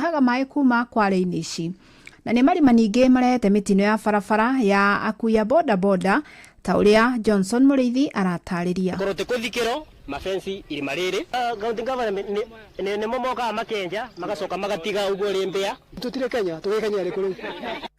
Matahaga maĩ kuma kware-inĩ ici. Na nĩ marima ningĩ marehete mĩtino ya barabara ya akui a boda boda ta ũrĩa Johnson Mũrĩithi aratarĩria. Korwo ti kũthikĩrwo mafensi irima rĩrĩ, county government nĩmo mokaga makenja magacoka magatiga ũguo rĩ mbĩa. Tũtirĩ Kenya, tũrĩ Kenya ĩrĩkũ rĩu?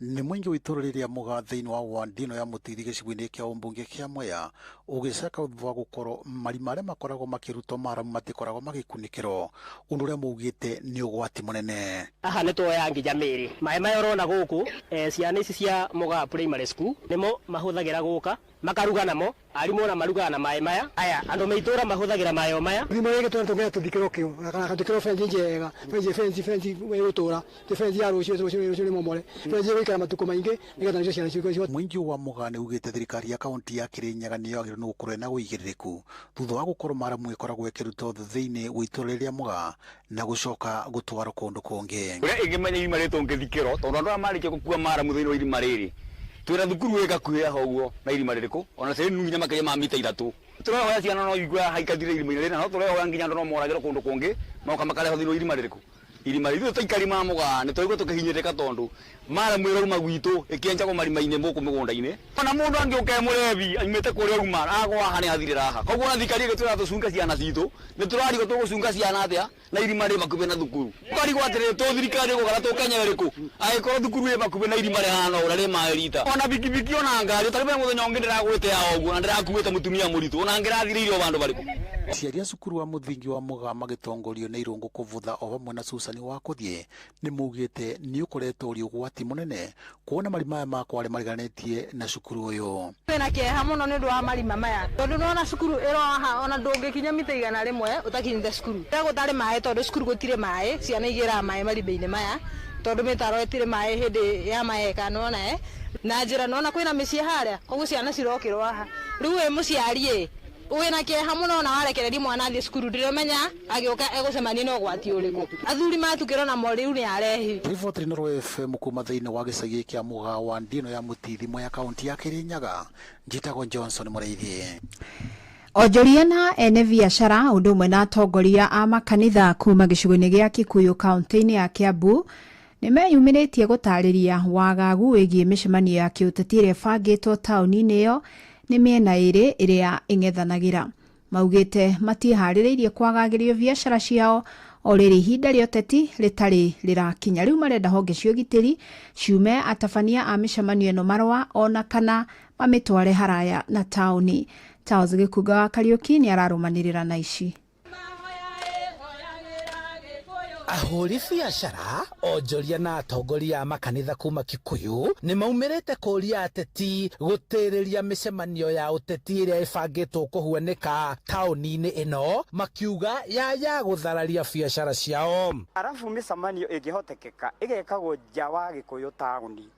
Nĩ mũingĩ wa itũũra rĩrĩa Mũgaa thĩinĩ wa wandi ĩno ya Mũtithi gĩcigo-inĩ kĩa ũmbunge kĩa Mwea ũgĩcaka thutha wa gũkorwo marima arĩa makoragwo makĩrutwo maramu matikoragwo magĩkunĩkĩrwo, ũndũ ũrĩa maugĩte nĩ ũgwati mũnene. Haha nĩ tuoya nginya mĩĩrĩ. Maĩ maya ũrona gũkũ, ciana ici cia Mũgaa Primary School nĩmo mahũthagĩra gũka makaruga namo. Arimũ ona marugaga na maĩ maya. Aya andũ me itũra mahũthagĩra maĩ o maya. Thimo ĩngĩ tũrĩa tũngĩenda tũthikĩrwo kĩo kana tũthikĩrwo benji njega, benji benji benji ĩgũtũra, ti benji ya rũciũ rũciũ rũciũ nĩ momore, benji ĩgũikara matukũ maingĩ nĩgetha nacio ciana ciũke. Mũingĩ wa Mũgaa nĩ ugĩte thirikari ya kaunti ya Kĩrĩnyaga nĩyo yagĩrĩirwo nĩ gũkorwo ĩna ũigĩrĩrĩku thutha wa gũkorwo maramu ĩkoragwo ĩkĩrutwo thĩinĩ wa itũra rĩrĩa Mũgaa na gũcoka gũtwarwo kũndũ kũngĩ. Ũrĩa ingĩmenya irima rĩrĩ tũngĩthikĩrwo, tondũ andũ aya marĩkia gũkua maramu thĩinĩ wa irima rĩrĩ, twĩna thukuru ĩ gakuhĩ haha ũguo na irima rĩrĩkũ, ona tĩri nginya makĩria ma mita 3. Tũrehoya ciana no igue haha ikathira irima-inĩ rĩrĩ, na no tũrehoya nginya andũ no moragĩrwo kũndũ kũngĩ, moka makarehwo thĩinĩ wa irima rĩrĩkũ? Irima rĩrĩ. Ithuĩ ta aikari ma Mũgaa nĩ tũraigua tũkĩhinyĩrĩrĩka tondũ maramu ĩrauma gwitũ ĩkĩenjagwo marima-inĩ gũkũ mĩgũnda-inĩ. Ona mũndũ angĩũka e mũrebi aumĩte kũrĩa auma, agwa haha nĩ athirĩra haha. Koguo ona thirikari ĩgĩtwĩra tũcunge ciana citũ, nĩ tũrarigwo tũgũcunga ciana atĩa na irima rĩ bakubĩ na thukuru. Tũkarigwo atĩrĩrĩ, tũ thirikari ĩgũka na tũkenya ĩrĩkũ angĩkorwo thukuru ĩ bakubĩ na irima rĩhana ũũ na rĩ maĩ rita. Ona bikibiki ona ngari, ta rĩu he mũthenya ũngĩ ndĩragwĩte haha ũguo na ndĩrakuĩte mũtumia mũritũ, ona ngĩrathirĩire o vandũ varĩkũ. Aciari a cukuru wa mũthingi wa Mũgaa magĩtongorio nĩ Irũngũ Kũbutha o hamwe na Susan Wakũthiĩ nĩ maugĩte nĩ ũkoretwo ũrĩ ũgwati mũnene kuona marima maya ma kware mariganĩtie na cukuru ũyũ. Twĩna kĩeha mũno nĩ ũndũ wa marima maya tondũ nĩwona cukuru ĩro haha ona ndũngĩkinya mita 100 ũtakinyĩte cukuru. Rĩrĩa gũtarĩ maĩ tondũ cukuru gũtirĩ maĩ, ciana igĩraga maĩ marima-inĩ maya tondũ mĩtaro ĩtirĩ maĩ hĩndĩ ya maeka nĩwona eh, na njĩra nĩwona kwĩna mĩciĩ harĩa koguo ciana cirokĩrwo haha. Rĩu wĩ mũciari ĩ, wĩna kĩeha mũno ona warekereria mwana athiĩ cukuru ndũramenya agĩũka egũcemania na ũgwati ũrĩkũ. Athuri matukĩrwo namo rĩu nĩ arehi. Riboti Inooro FM kuma thĩinĩ wa gĩcagi kĩa Mũgaa wa Ndino ya Mũtithi Mwea kaunti ya Kĩrĩnyaga, njĩtagwo Johnson Mũrĩithi. Onjoria na ene biacara ũndũ ũmwe na atongoria a makanitha kuma gĩcigo-inĩ gĩa Kikuyu kaunti-inĩ ya Kiambu nĩ meyumĩrĩtie gũtarĩria wagagu wĩgiĩ mĩcemanio ya kĩũteti ĩrĩa ĩbangĩtwo taũni-inĩ ĩyo nĩ mĩena ĩrĩ ĩrĩa ĩng'ethanagĩra. Maugĩte matiĩharĩrĩirie kwagagĩrio biacara ciao o rĩrĩ ihinda rĩa ũteti rĩtarĩ rĩrakinya. Rĩu marenda honge cia ũgitĩri ciume atabania a mĩcemanio ĩno marũa ona kana mamĩtware haraya na taũni. Charles Gĩkunga wa Kariũki nĩ ararũmanĩrĩra na ici. Ahũri biacara, onjoria na atongoria a makanitha kuma Kikuyu nĩ maumĩrĩte kũria ateti gũtĩrĩria mĩcemanio ya ũteti ĩrĩa ĩbangĩtwo kũhuanĩka taũni-inĩ ĩno, makiuga ya ya gũthararia biacara ciao. Arabu mĩcemanio ĩngĩhotekeka ĩgekagwo nja wa Gĩkũyũ taũni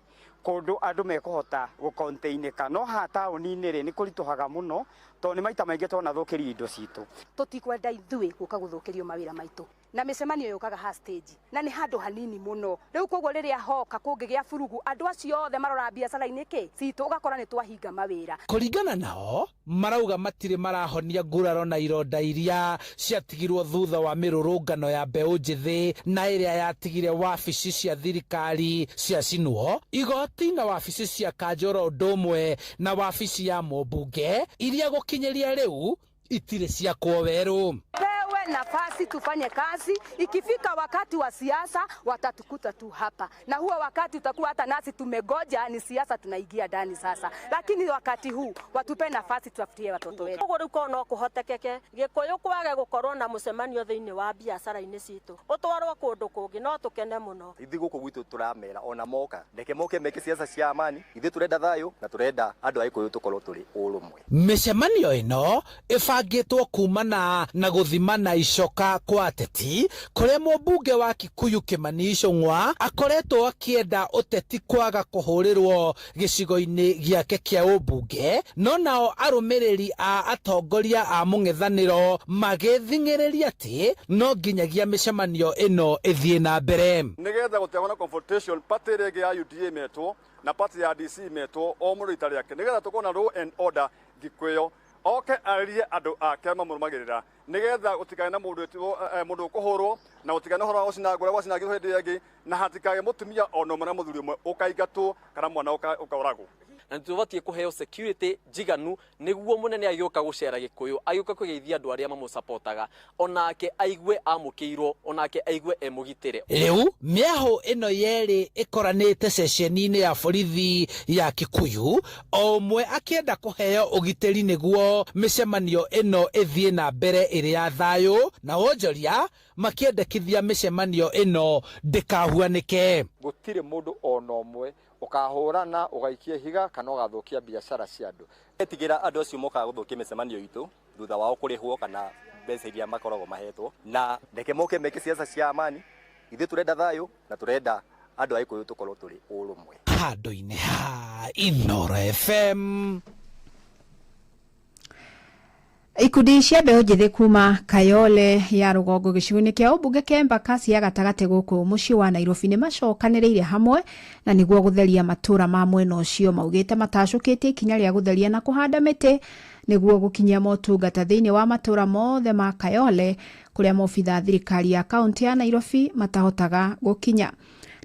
kũndũ andũ mekũhota gũkontainĩka, no haha taũni-inĩ rĩ nĩ kũritũhaga mũno tondũ nĩ maita maingĩ twanathũkĩrio indo citũ. Tũtikwenda ithuĩ gũka gũthũkĩrio mawĩra maitũ na mĩcemanio yũkaga ha stage na nĩ handũ hanini mũno. Rĩu koguo rĩrĩa hoka kũngĩgĩa burugu andũ acio othe marora biacara-inĩ kĩ citũ ũgakora nĩ twahinga mawĩra. Kũringana nao, marauga matirĩ marahonia nguraro na ironda iria ciatigirwo thutha wa mĩrũrũngano ya mbeũ njĩthĩ na ĩrĩa yatigire wabici cia thirikari ciacinwo, igoti na wabici cia kanjũ oro ũndũ ũmwe na wabici ya mũmbunge iria gũkinyĩria rĩu itirĩ ciakwo werũ. Pewe nafasi tufanye kazi. Ikifika wakati wa siasa watatukuta tu hapa, na huo wakati utakuwa hata nasi tumegoja ni siasa tunaingia ndani sasa, lakini wakati huu watupe nafasi tutafutie watoto wetu. Koguo rĩu korwo no kũhotekeke Gĩkũyũ kwage gũkorwo na mũcemanio thĩinĩ wa biacara-inĩ citũ ũtwarwo kũndũ kũngĩ no tũkene mũno. Ithuĩ gũkũ gwitũ tũramera ona moka reke moke meke siasa cia amani, ithuĩ tũrenda thayũ na tũrenda andũ a Gĩkũyũ tũkorwo tũrĩ ũrũmwe. Mĩcemanio ĩno ĩbangĩtwo kumana na gũthimana icoka kwa ateti kũrĩa mũmbunge wa Kikuyu Kimani Ichung'wa akoretwo akĩenda ũteti kwaga kũhũrĩrwo gĩcigo-inĩ gĩake kĩa ũmbunge, no nao arũmĩrĩri a atongoria a mũng'ethanĩro magĩthing'ĩrĩria atĩ no nginyagia mĩcemanio ĩno ĩthiĩ na mbere. Nĩgetha gũtigagwo na confrontation, party ĩrĩa ĩngĩ ya UDA metwo na party ya DC metwo o mũndũ rita rĩake nĩgetha tũkorwo na law and order thikũ ĩyo. Oke arĩrie andũ ake mamũrũmagĩrĩra nĩgetha gũtikagĩe na mũndũ mũndũ ũkũhũrwo na gũtikagĩe na ũhoro wa gũcina ngũrĩa gwacinangĩrwo hĩndĩ ĩyo ĩngĩ, na hatikagĩe mũtumia ona ũmwe na mũthuri ũmwe ũkaingatwo kana mwana ũkoragwo. Na nĩ kũheo security njiganu nĩguo mũnene agĩũka gũcera Gĩkũyũ, agĩũka kũgeithia andũ arĩa mamũsapotaga, onake aigue amũkĩirwo, onake aigue e mũgitĩre. Rĩu mĩahũ ĩno yerĩ ĩkoranĩte ceceni-inĩ ya borithi ya Kikuyu, o ũmwe akĩenda kũheo ũgitĩri nĩguo mĩcemanio ĩno ĩthiĩ na mbere ĩrĩ ya thayũ, na wonjoria makĩendekithia mĩcemanio ĩno ndĩkahuanĩke. Gũtirĩ mũndũ ona ũmwe ũkahũrana, ũgaikia ihiga kana ũgathũkia biacara cia andũ. Etigĩra andũ acio mokaga gũthũkia mĩcemanio itũ thutha wao kũrĩhwo kana mbeca iria makoragwo mahetwo, na reke moke meke siasa cia amani. Ithuĩ tũrenda thayũ na tũrenda andũ a Gĩkũyũ tũkorwo tũrĩ ũrũmwe. Handũ-inĩ ha Inoro FM. Ikundi cia mbeũ njĩthĩ kuma Kayole ya rũgongo gĩcigo-inĩ kĩa ũmbunge kĩa Embakasi ya gatagatĩ gũkũ mũciĩ wa Nairobi nĩ macokanĩrĩire hamwe na nĩguo gũtheria matũra ma mwena ũcio. Maugĩte matacũkĩtie ikinya rĩa gũtheria na kũhanda mĩtĩ nĩguo gũkinyia motungata thĩinĩ wa matũra mothe ma Kayole kũrĩa maobitha thirikari ya kaunti ya Nairobi matahotaga gũkinya.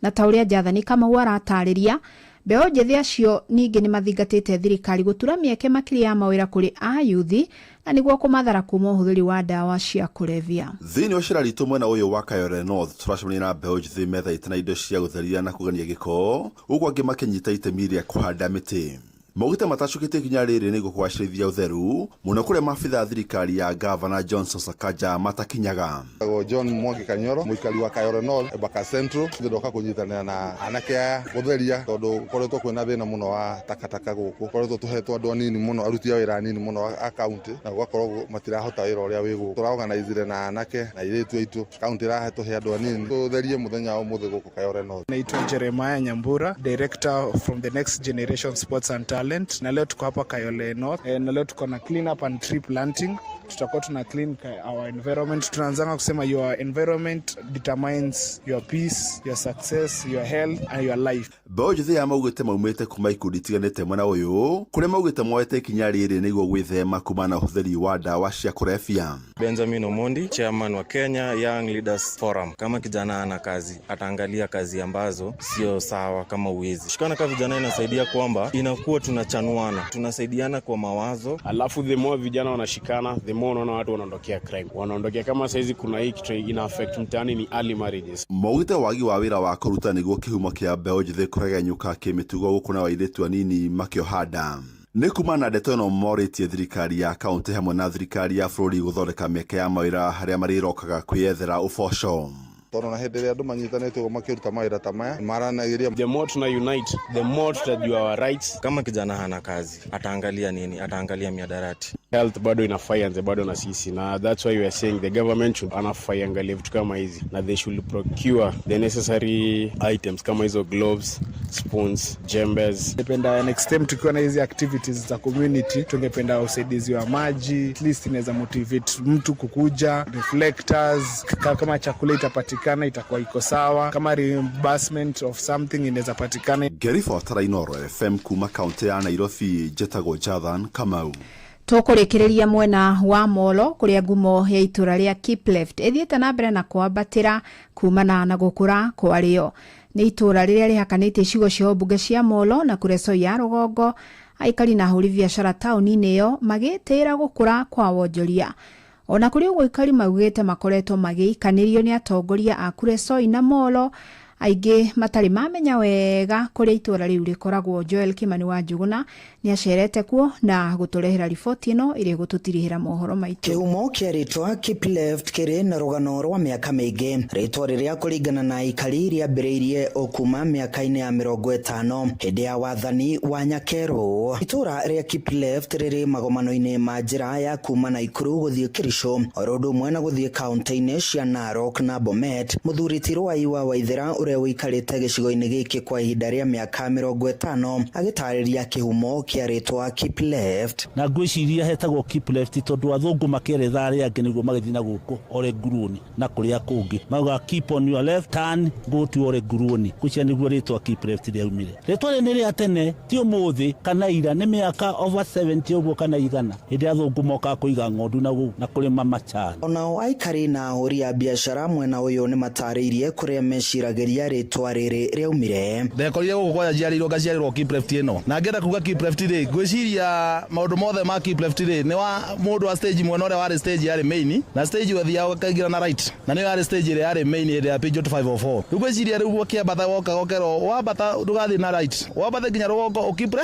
Na ta ũrĩa Jathani Kamau aratarĩria, mbeũ njĩthĩ acio ningĩ nĩ mathingatĩte thirikari gũtura mĩeke makĩria ya mawĩra kũrĩ ayuthi na nĩguo kũmathara kuma ũhũthĩri wa ndawa cia kũrebia. Thĩinĩ wa cera ritũ mwena ũyũ wa Kayole North, tũracemania na mbeũ njĩthĩ methaĩte na indo cia gũtheria na kũgania gĩko, gũkũ angĩ makĩnyita itemi rĩa kũhanda mĩtĩ. Maugĩte matacũkĩtie ikinya rĩrĩ nĩguo kũgacĩrithia ũtheru mũno kũrĩa maabitha a thirikari ya gavana Johnson Sakaja matakinyaga. John Mwangi Kanyoro, mũikari wa Kayole North, Embakasi Central, ndoka kũnyitanĩra na anake aya gũtheria tondũ gũkoretwo kwĩna thĩna mũno wa takataka gũkũ. Koretwo tũhetwo andũ anini mũno, aruti a wĩra anini mũno a kaunti, na gũgakorwo matirahota wĩra ũrĩa wĩ gũkũ. Tũraorganizire na anake na airĩtu aitũ, kaunti ĩratũhe andũ anini tũtherie mũthenya wa ũmũthĩ gũkũ Kayole North. Naitwa Jeremiah Nyambura, director from the Next Generation Sports and Talent, na leo tuko hapa Kayole North na leo tuko na clean up and tree planting. Tutakuwa tuna clean our environment. Tunaanzanga kusema your environment determines your peace, your success, your health and your life. Mbeũ njĩthĩ ya maugĩte maumĩte kuma ikundi itiganĩte mwena ũyũ, kũrĩa maugĩte moete ikinya rĩrĩ nĩguo gwĩthema kumana na ũhũthĩri wa ndawa cia kũrebia. Benjamin Omondi, chairman wa Kenya Young Leaders Forum. Kama kijana ana kazi, ataangalia kazi ambazo sio sawa kama uwizi. Shikana kama vijana inasaidia kwamba inakuwa tunachanuana, tunasaidiana kwa mawazo. Alafu the more vijana wanashikana, the more unaona watu wanaondokea crime. Wanaondokea kama saizi kuna hii kitu ina affect mtaani ni early marriages. Maugĩte wagi wa wĩra wa kũruta nĩguo kĩhumo kĩa mbeũ njĩthĩ kũregenyũka kĩmĩtugo, gũkũ na airĩtu anini makĩoha nda. Nĩ kuma na ndeto ĩno morĩtie thirikari ya kaunti hamwe na thirikari ya bũrũri gũthondeka mĩeke ya mawĩra harĩa marĩrokaga kwĩyethera ũboco. Tondũ na hĩndĩ ĩrĩa andũ manyitanĩte ũguo makĩruta mawĩra ta maya maranagĩria. The more tuna unite, the more tutajua our rights. Kama kijana hana kazi, ataangalia nini? Ataangalia miadarati. Health bado inafaa ianze bado na sisi, na that's why we are saying the government should anafaa iangalie vitu kama hizi na they should procure the necessary items kama hizo gloves, spoons, jembes. Tungependa next time tukiwa na hizi activities za community, tungependa usaidizi wa maji, at least inaweza motivate mtu kukuja, reflectors, kama chakula itapatikana itakuwa iko sawa, kama reimbursement of something inaweza patikana. Ngĩribotera Inoro FM kuma kaunti ya Nairobi, njĩtagwo Jathan Kamau. Tũkũrĩkĩrĩria mwena wa Molo kũrĩa ngumo ya itũra rĩa Kipleft ĩthiĩte na mbere na kwambatĩra kumana na gũkũra kwarĩo. Nĩ itũra rĩrĩa rĩhakanĩtie icigo cia ũmbunge cia Molo na Kuresoi ya rũgongo, aikari na ahũri biacara taũni-inĩ ĩyo magĩtĩĩra gũkũra kwa wonjoria. Ona kũrĩ ũguo, aikari maugĩte makoretwo magĩikanĩrio nĩ atongoria a Kuresoi na Molo aingĩ matarĩ mamenya wega kũrĩa itũra rĩu rĩkoragwo. Joel Kimani wa Njuguna nĩ acerete kuo na gũtũrehera riboti ĩno ĩrĩa ĩgũtũtirihĩra mohoro maitũ. Kĩhumo kĩa rĩtwa Kipleft kĩrĩ na rũgano rwa mĩaka mĩingĩ. Rĩtwa rĩrĩa kũringana na aikari rĩambĩrĩirie o kuma mĩaka-inĩ ya 50 hĩndĩ ya wathani wa Nyakerũ. Itũra rĩa Kipleft rĩrĩ magomano-inĩ ma njĩra ya kuma Naikuru gũthiĩ Kericho, oro ũndũ ũmwe na gũthiĩ kaunti-inĩ cia Narok na Bomet. Mũthuri Tirwai wa Waithera ũrĩa ũrĩa ũikarĩte gĩcigo-inĩ gĩkĩ kwa ihinda rĩa mĩaka 50 agĩtarĩria kĩhumo kĩa rĩtwa Keep Left. Na ngwĩciria hetagwo Keep Left tondũ athũngũ makĩeretha arĩa angĩ nĩguo magĩthiĩ na gũkũ Ole Nguruoni na kũrĩa kũngĩ maugaga keep on your left turn go to Ole Nguruoni. Ngwĩciria nĩguo rĩtwa Keep Left rĩaumire. Rĩtwa rĩrĩ nĩ rĩa tene, ti ũmũthĩ kana ira, nĩ mĩaka over 70 ũguo kana 100 hĩndĩ ĩrĩa athũngũ mokaga kũiga ng'ondu na kũrĩma macani. Onao aikari na ahũri a biacara mwena ũyũ nĩ matarĩirie kũrĩa meciragĩria rĩtwa rĩrĩ rĩaumire. Ndekorire gũkũ kwanja njiarĩirwo ngaciarĩrwo Keep Left ĩno, na ngĩenda kuga Keep Left rĩ, ngwĩciria maũndũ mothe ma Keep Left rĩ, nĩ wa mũndũ wa stage mwena ũrĩa warĩ stage yarĩ main, na stage wathiaga ũkaingĩra na right, na nĩyo yarĩ stage ĩrĩa yarĩ main hĩndĩ ya Peugeot 504. Rĩu ngwĩciria rĩu ũkĩambata woka ũkerwo wambata ndũgathiĩ na right, wambate nginya rũgongo ũkeep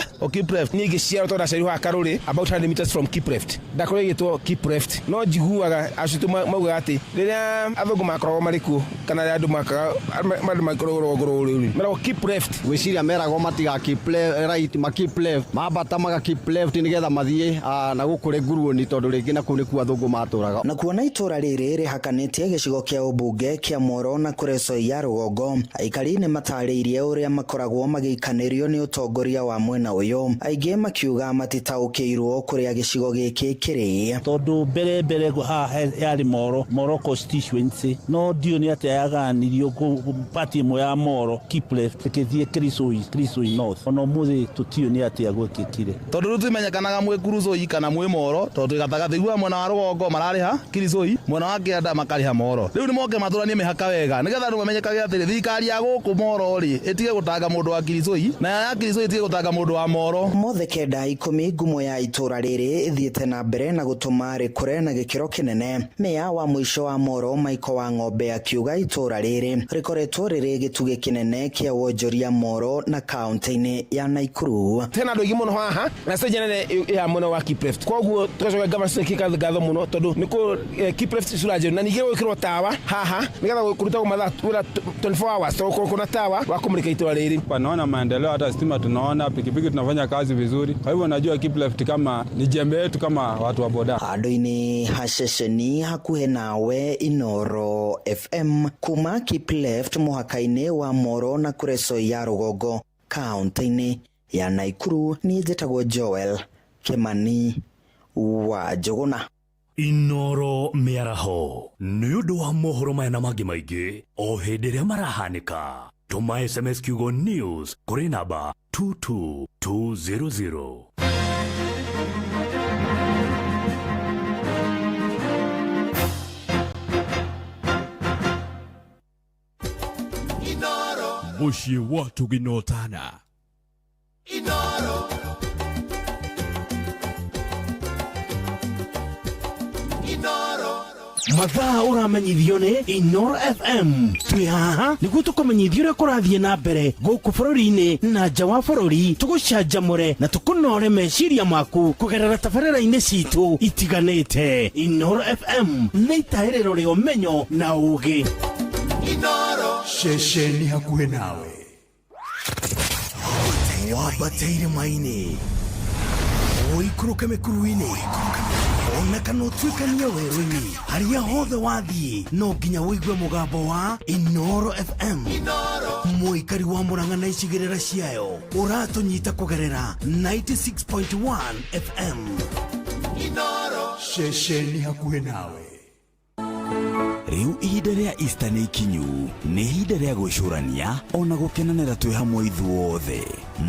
left. Niĩ ngĩciarwo tondũ ndaciarirwo haha Karũrĩ, about 100 meters from Keep Left, ndakorire ĩgĩtwo Keep Left, no njiguaga acio maugaga atĩ rĩrĩa athũngũ makoragwo marĩ kuo kana rĩrĩa andũ makaga andũ makoragwo rũgongo rũrũ meragwo keep left. Gwĩciria meragwo matiga keep right, ma keep left, mambata maga keep left nĩgetha mathiĩ na gũkũ Nguruoni tondũ rĩngĩ na kũu nĩkuo athũngũ matũraga. Na kuona itũra rĩrĩ rĩhakanĩtie gĩcigo kĩa ũmbunge kĩa Moro na Kuresoi ya rũgongo, aikari nĩ matarĩirie ũrĩa makoragwo magĩikanĩrio nĩ ũtongoria wa mwena ũyũ, aingĩ makiuga matitaũkĩirwo kũrĩa gĩcigo gĩkĩ kĩrĩ. Tondũ mbere mbere haha yarĩ Moro, Moro constituency, no ndiũ nĩ atĩa yaganirio party ĩmwe ya Moro Keep Left ĩkĩthiĩ Kirisoi, Kirisoi North. Ona ũmũthĩ tũtiũĩ nĩ atĩa gwekĩkire. Tondũ rĩu tũtimenyekanaga mwĩ Kurisoi kana mwĩ Moro, tondũ twĩ gatagatĩ. Iguaga mwena wa rũgongo mararĩha Kirisoi, mwena wa kĩanda makarĩha Moro. Rĩu nĩ moke matũranie mĩhaka wega nĩgetha andũ mamenyekage atĩrĩ, thirikari ya gũkũ Moro rĩ ĩtige gũtanga mũndũ wa Kirisoi, na ya Kirisoi ĩtige gũtanga mũndũ wa Moro. Mothe kenda ikũmi ngumo ya itũra rĩrĩ ĩthiĩte na mbere na gũtũma rĩkũre na gĩkĩro kĩnene. Meya wa mũico wa Moro Michael wa Ng'ombe akiuga itũra rĩrĩ rĩkoretwo rĩrĩ gĩtugĩ kĩnene kĩa wonjoria Moro na kaunti-inĩ ya Nakuru. Hena andũ aingĩ mũno haha na stage nene ya mwena wa Keep Left, koguo tũgacoka gavana Kika ngatho mũno tondũ nĩ kũ Keep Left cura njerũ na ningĩ gwĩkĩrwo tawa haha nĩgetha kũrutagwo mathaa wĩra 24 hours tondũ gũkorwo na tawa wa kũmũrĩka itũra rĩrĩ. Naona maendeleo, hata stima tunaona, pikipiki tunafanya kazi vizuri. Kwa hivyo najua Keep Left kama ni jembe yetu kama watu wa boda. Handũ-inĩ ha ceceni hakuhĩ nawe Inoro FM kuma Keep Left mũhaka-inĩ wa Moro na Kuresoi ya rũgongo kaunti-inĩ ya Nakuru, niĩ njĩtagwo Joel Kimani wa Njũgũna. Inoro mĩaraho nĩ ũndũ wa mohoro maya na mangĩ maingĩ o hĩndĩ ĩrĩa marahanĩka, tũma SMS kiugo news kũrĩ namba 22200. Mũciĩ wa Tũginotana. Inoro. Inoro. Mathaa ũramenyithio nĩ Inoro FM. Twĩ haha nĩguo tũkũmenyithia ũrĩa kũrathiĩ na mbere gũkũ bũrũri-inĩ na nja wa bũrũri, tũgũcanjamũre na tũkũnore meciria maku kũgerera tabarĩra-inĩ citũ itiganĩte. Inoro FM nĩ itahĩrĩro rĩa ũmenyo na ũũgĩ. Inoro. Ceceni hakuhĩ nawe. Wambate irĩma-inĩ, ũikũrũke mĩkuru-inĩ, ona kana ũtuĩkanie werũ-inĩ, harĩa hothe wathiĩ no nginya ũigue mũgambo wa Inoro FM. Mũikari wa Murang'a na icigĩrĩra ciayo ũratũnyita kũgerera 96.1 FM. Inoro. Ceceni hakuhĩ nawe. Rĩu ihinda rĩa Easter nĩ ikinyu, nĩ ihinda rĩa gwĩcũrania ona gũkenanĩra twĩ hamwe ithuothe.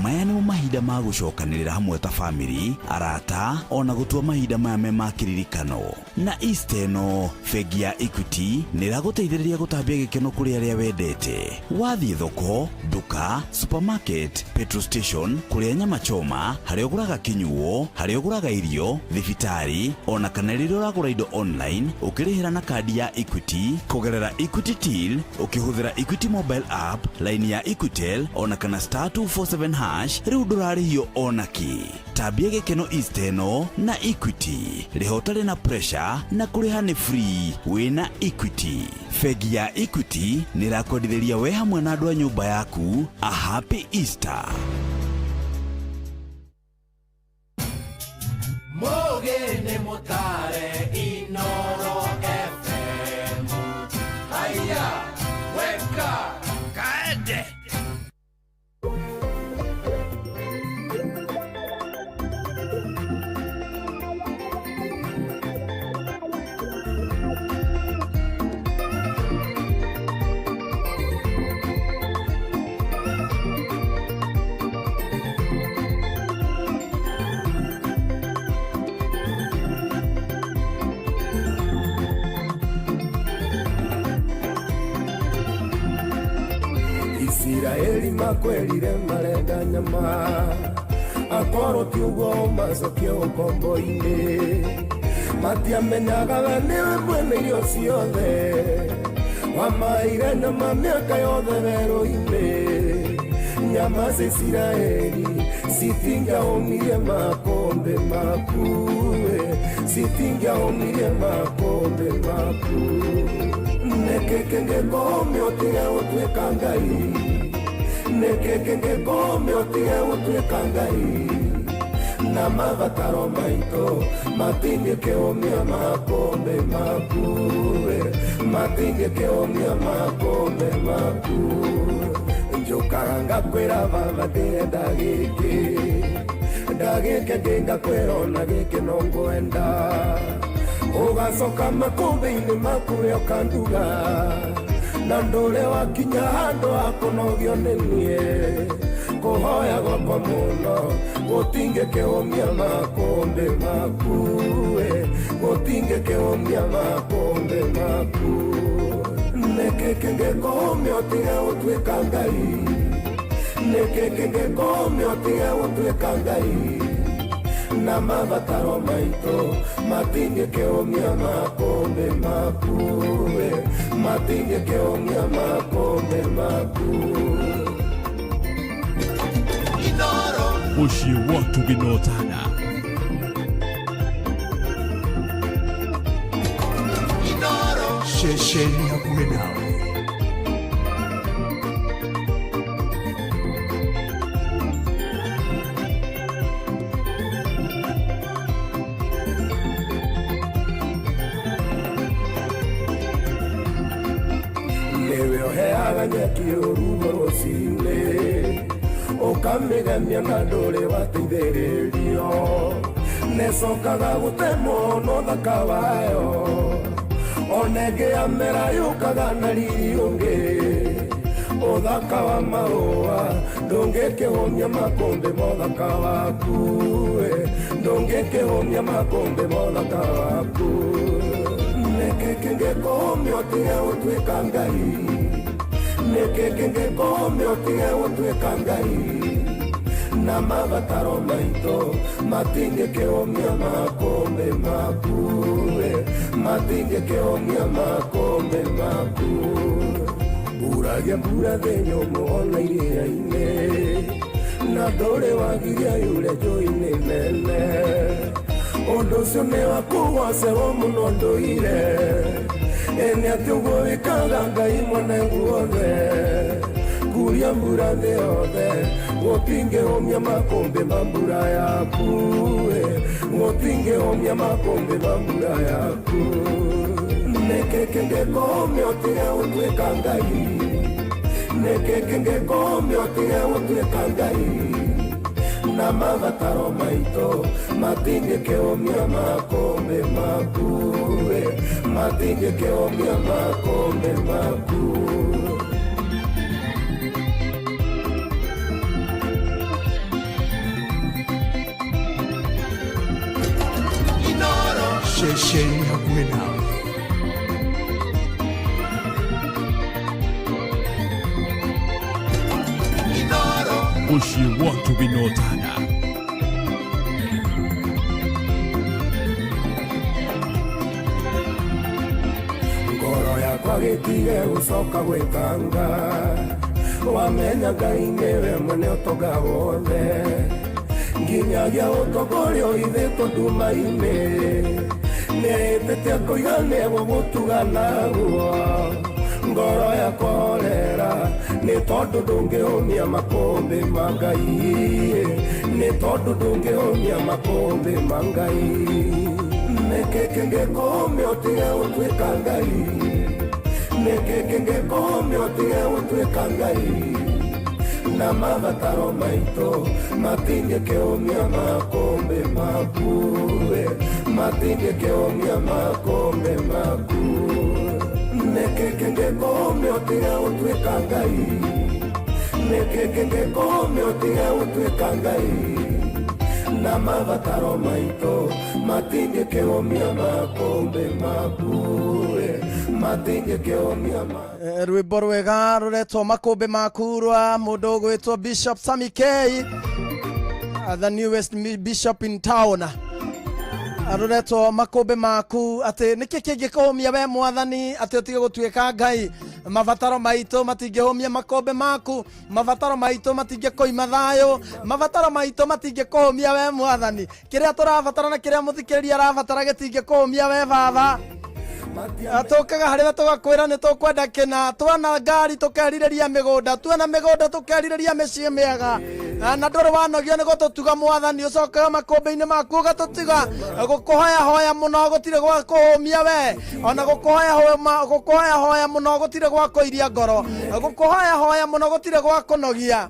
Maya nĩmo mahinda ma gũcokanĩrĩra hamwe ta famĩlĩ, arata ona gũtua mahinda maya me ma kĩririkano. Na Easter ĩno bengi ya Equity nĩ ĩragũteithĩrĩria gũtambia gĩkeno kũrĩ arĩa wendete. Wathiĩ thoko, nduka, supermarket, petrol station, kũrĩa nyama choma, harĩa ũgũraga kĩnyuo, harĩa ũgũraga irio, thibitarĩ ona kana rĩrĩa ũragũra indo online ũkĩrĩhĩra na kandi ya Equity kũgerera Equity Till, ũkĩhũthĩra Equity mobile app, line ya Equitel ona kana star 247 hash, rĩu ndũrarĩhio ona kĩ. Tambia gĩkeno Easter ĩno na Equity. Rĩha ũtarĩ na pressure na kũrĩha nĩ free wĩna Equity. Bengi ya Equity nĩ ĩrakwendithĩria we hamwe na andũ a nyũmba yaku a happy Easter. Mũgĩ nĩ mũtare Inoro FM. Haya, weka. Twende. Isiraeli makwĩrire marenda nyama akorwo ti ũguo macokie ũkombo-inĩ matiamenyaga we nĩwe mwene irio ciothe wamaire nyama mĩaka yothe werũ-inĩ nyama cia Isiraeli citingĩahũnirie makũmbĩ maku citingĩahũnirie makũmbĩ maku nĩkĩ kĩngĩkũmia ũtige gũtuĩka Ngai nĩkĩ kĩngĩkũmia ũtige gũtuĩka Ngai na mabataro maitũ matingĩkĩũmia makũmbĩ maku matingĩkĩũmia makũmbĩ maku njũkaga ngakwĩra baba ndĩrenda gĩkĩ ndagĩke ngĩngakwĩra ona gĩkĩ no ngwenda ugacoka makũmbĩ-inĩ maku we ũkanduga na ndũre wakinya handũ ha kũnogio nĩ niĩ kũhoya gwakwa mũno gũtingĩkĩũmia makũmbĩ maku gũtingĩkĩũmia makũmbĩ maku nĩkĩ kĩngĩkũmia ũtige gũtuĩka Ngai nĩkĩ kĩngĩkũmia ũtige gũtuĩka Ngai na mabataro maitũ matingĩkĩũmia makũmbĩ maku matingĩkĩũmia makũmbĩ maku. Mũciĩ wa Tũgĩnotana. Ceceni hakuhĩ nawe. Nĩwe ũheaga nyeki ũrugo rũcinĩ ũkamĩgemia na ndũrĩ wateithĩrĩrio nĩcokaga gũtemwo na ũthaka wayo ona ĩngĩ yamera yũkaga na riri ũngĩ ũthaka wa mahũa ndũngĩkĩhũmia makũmbĩ ma ũthaka waku ndũngĩkĩhũmia makũmbĩ ma ũthaka waku nĩkĩ kĩngĩkũmia ũtige gũtuĩka Ngai nĩkĩ kĩngĩkũmia ũtige gũtuĩka Ngai na mabataro maitũ matingĩkĩũmia makũmbĩ maku matingĩkĩũmia makũmbĩ maku mburagia mbura thĩ nyũmũ ona iria-inĩ na ndũrĩ wagiria yure njũĩ-inĩ nene ũndũ ũcio nĩ wa kũgocerwo mũno ndũire nĩ atĩ ũguo wĩkaga Ngai mwene guothe kuria mbura thĩ yothe gũtingĩhũmia makũmbĩ ma mbura yaku gũtingĩhũmia makũmbĩ ma mbura yaku nĩkĩ kĩngĩkũmia ũtige gũtuĩka Ngai nĩkĩ kĩngĩkũmia ũtige gũtuĩka Ngai na mabataro maitũ matingĩkĩũmia makũmbĩ maku matingĩkĩũmia makũmbĩ maku. Ceceni hakuhĩ nawe. Mũciĩ wa Tũgĩnotana. Ngoro yakwa gĩtige gũcoka gwĩtanga wamenya Ngai nĩwe mwene ũtonga wothe nginyagia ũtongoria ũhithĩtwo nduma-inĩ nĩahĩtĩte akoiga nĩegũgũtuga naguo ngoro yakwa horera nĩ tondũ ndũngĩhũmia makũmbĩ ma Ngai nĩ tondũ ndũngĩhũmia makũmbĩ ma Ngai nĩkĩ kĩngĩkũmia ũtige gũtuĩka Ngai Nĩkĩ kĩngĩkũũmia ũtige gũtuĩka Ngai na mabataro maitũ matingĩkĩũmia makũmbĩ maku matingĩkĩũmia makũmbĩ maku. Nĩkĩ kĩngĩkũũmia ũtige gũtuĩka Ngai? Nĩkĩ kĩngĩkũũmia ũtige gũtuĩka Ngai na mabataro maitũ matingĩkĩũmia makũmbĩ maku matingĩkĩũmia. Rwĩmbo rwega rũretwo Makũmbĩ Maku rwa mũndũ ũgwĩtwo Bishop Sammy K, the newest bishop in town. Rũretwo Makũmbĩ Maku, atĩ nĩkĩ kĩngĩkũhũmia we Mwathani atĩ ũtige gũtuĩka Ngai? Mabataro maitũ matingĩhũmia makũmbĩ maku, mabataro maitũ matingĩkũima thayũ, mabataro maitũ matingĩkũhũmia we Mwathani. Kĩrĩa tũrabatara na kĩrĩa mũthikĩrĩria arabatara gĩtingĩkũhũmia we Baba. Tũkaga harĩ we tũgakwĩra nĩ tũkwenda kĩna, tuona ngari tũkerirĩria mĩgũnda, tuona mĩgũnda tũkerirĩria mĩciĩ mĩega, na ndũrĩ wanogio nĩ gũtũtuga Mwathani, ũcokaga makũmbĩ-inĩ maku ũgatũtiga. Gũkũhoya hoya mũno gũtirĩ gwa kũhũmia we, ona gũkũhoya hoya mũno gũtirĩ gwa kũiria ngoro, gũkũhoya hoya mũno gũtirĩ gwa kũnogia.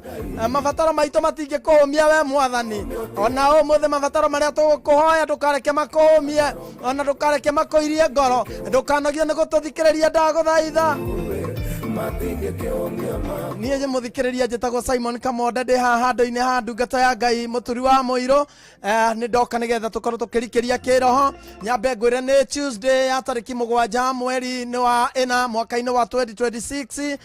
Mabataro maitũ matingĩkũhũmia we Mwathani. Ona ũmũthĩ mabataro marĩa tũgũkũhoya ndũkareke makũhũmie, ona ndũkareke makũirie ngoro, ndũkanogio nĩ gũtũthikĩrĩria, ndagũthaitha. Niĩ nĩ mũthikĩrĩria njĩtagwo Simon Kamonde, ndĩ haha handũ-inĩ ha ndungata ya Ngai mũturi wa mũirũ. Nĩ ndoka nĩgetha tũkorwo tũkĩrikĩria kĩroho. Nyambe ngwĩre nĩ Tuesday ya tarĩki 7 mweri nĩ wa 4 mwaka-inĩ wa 2026.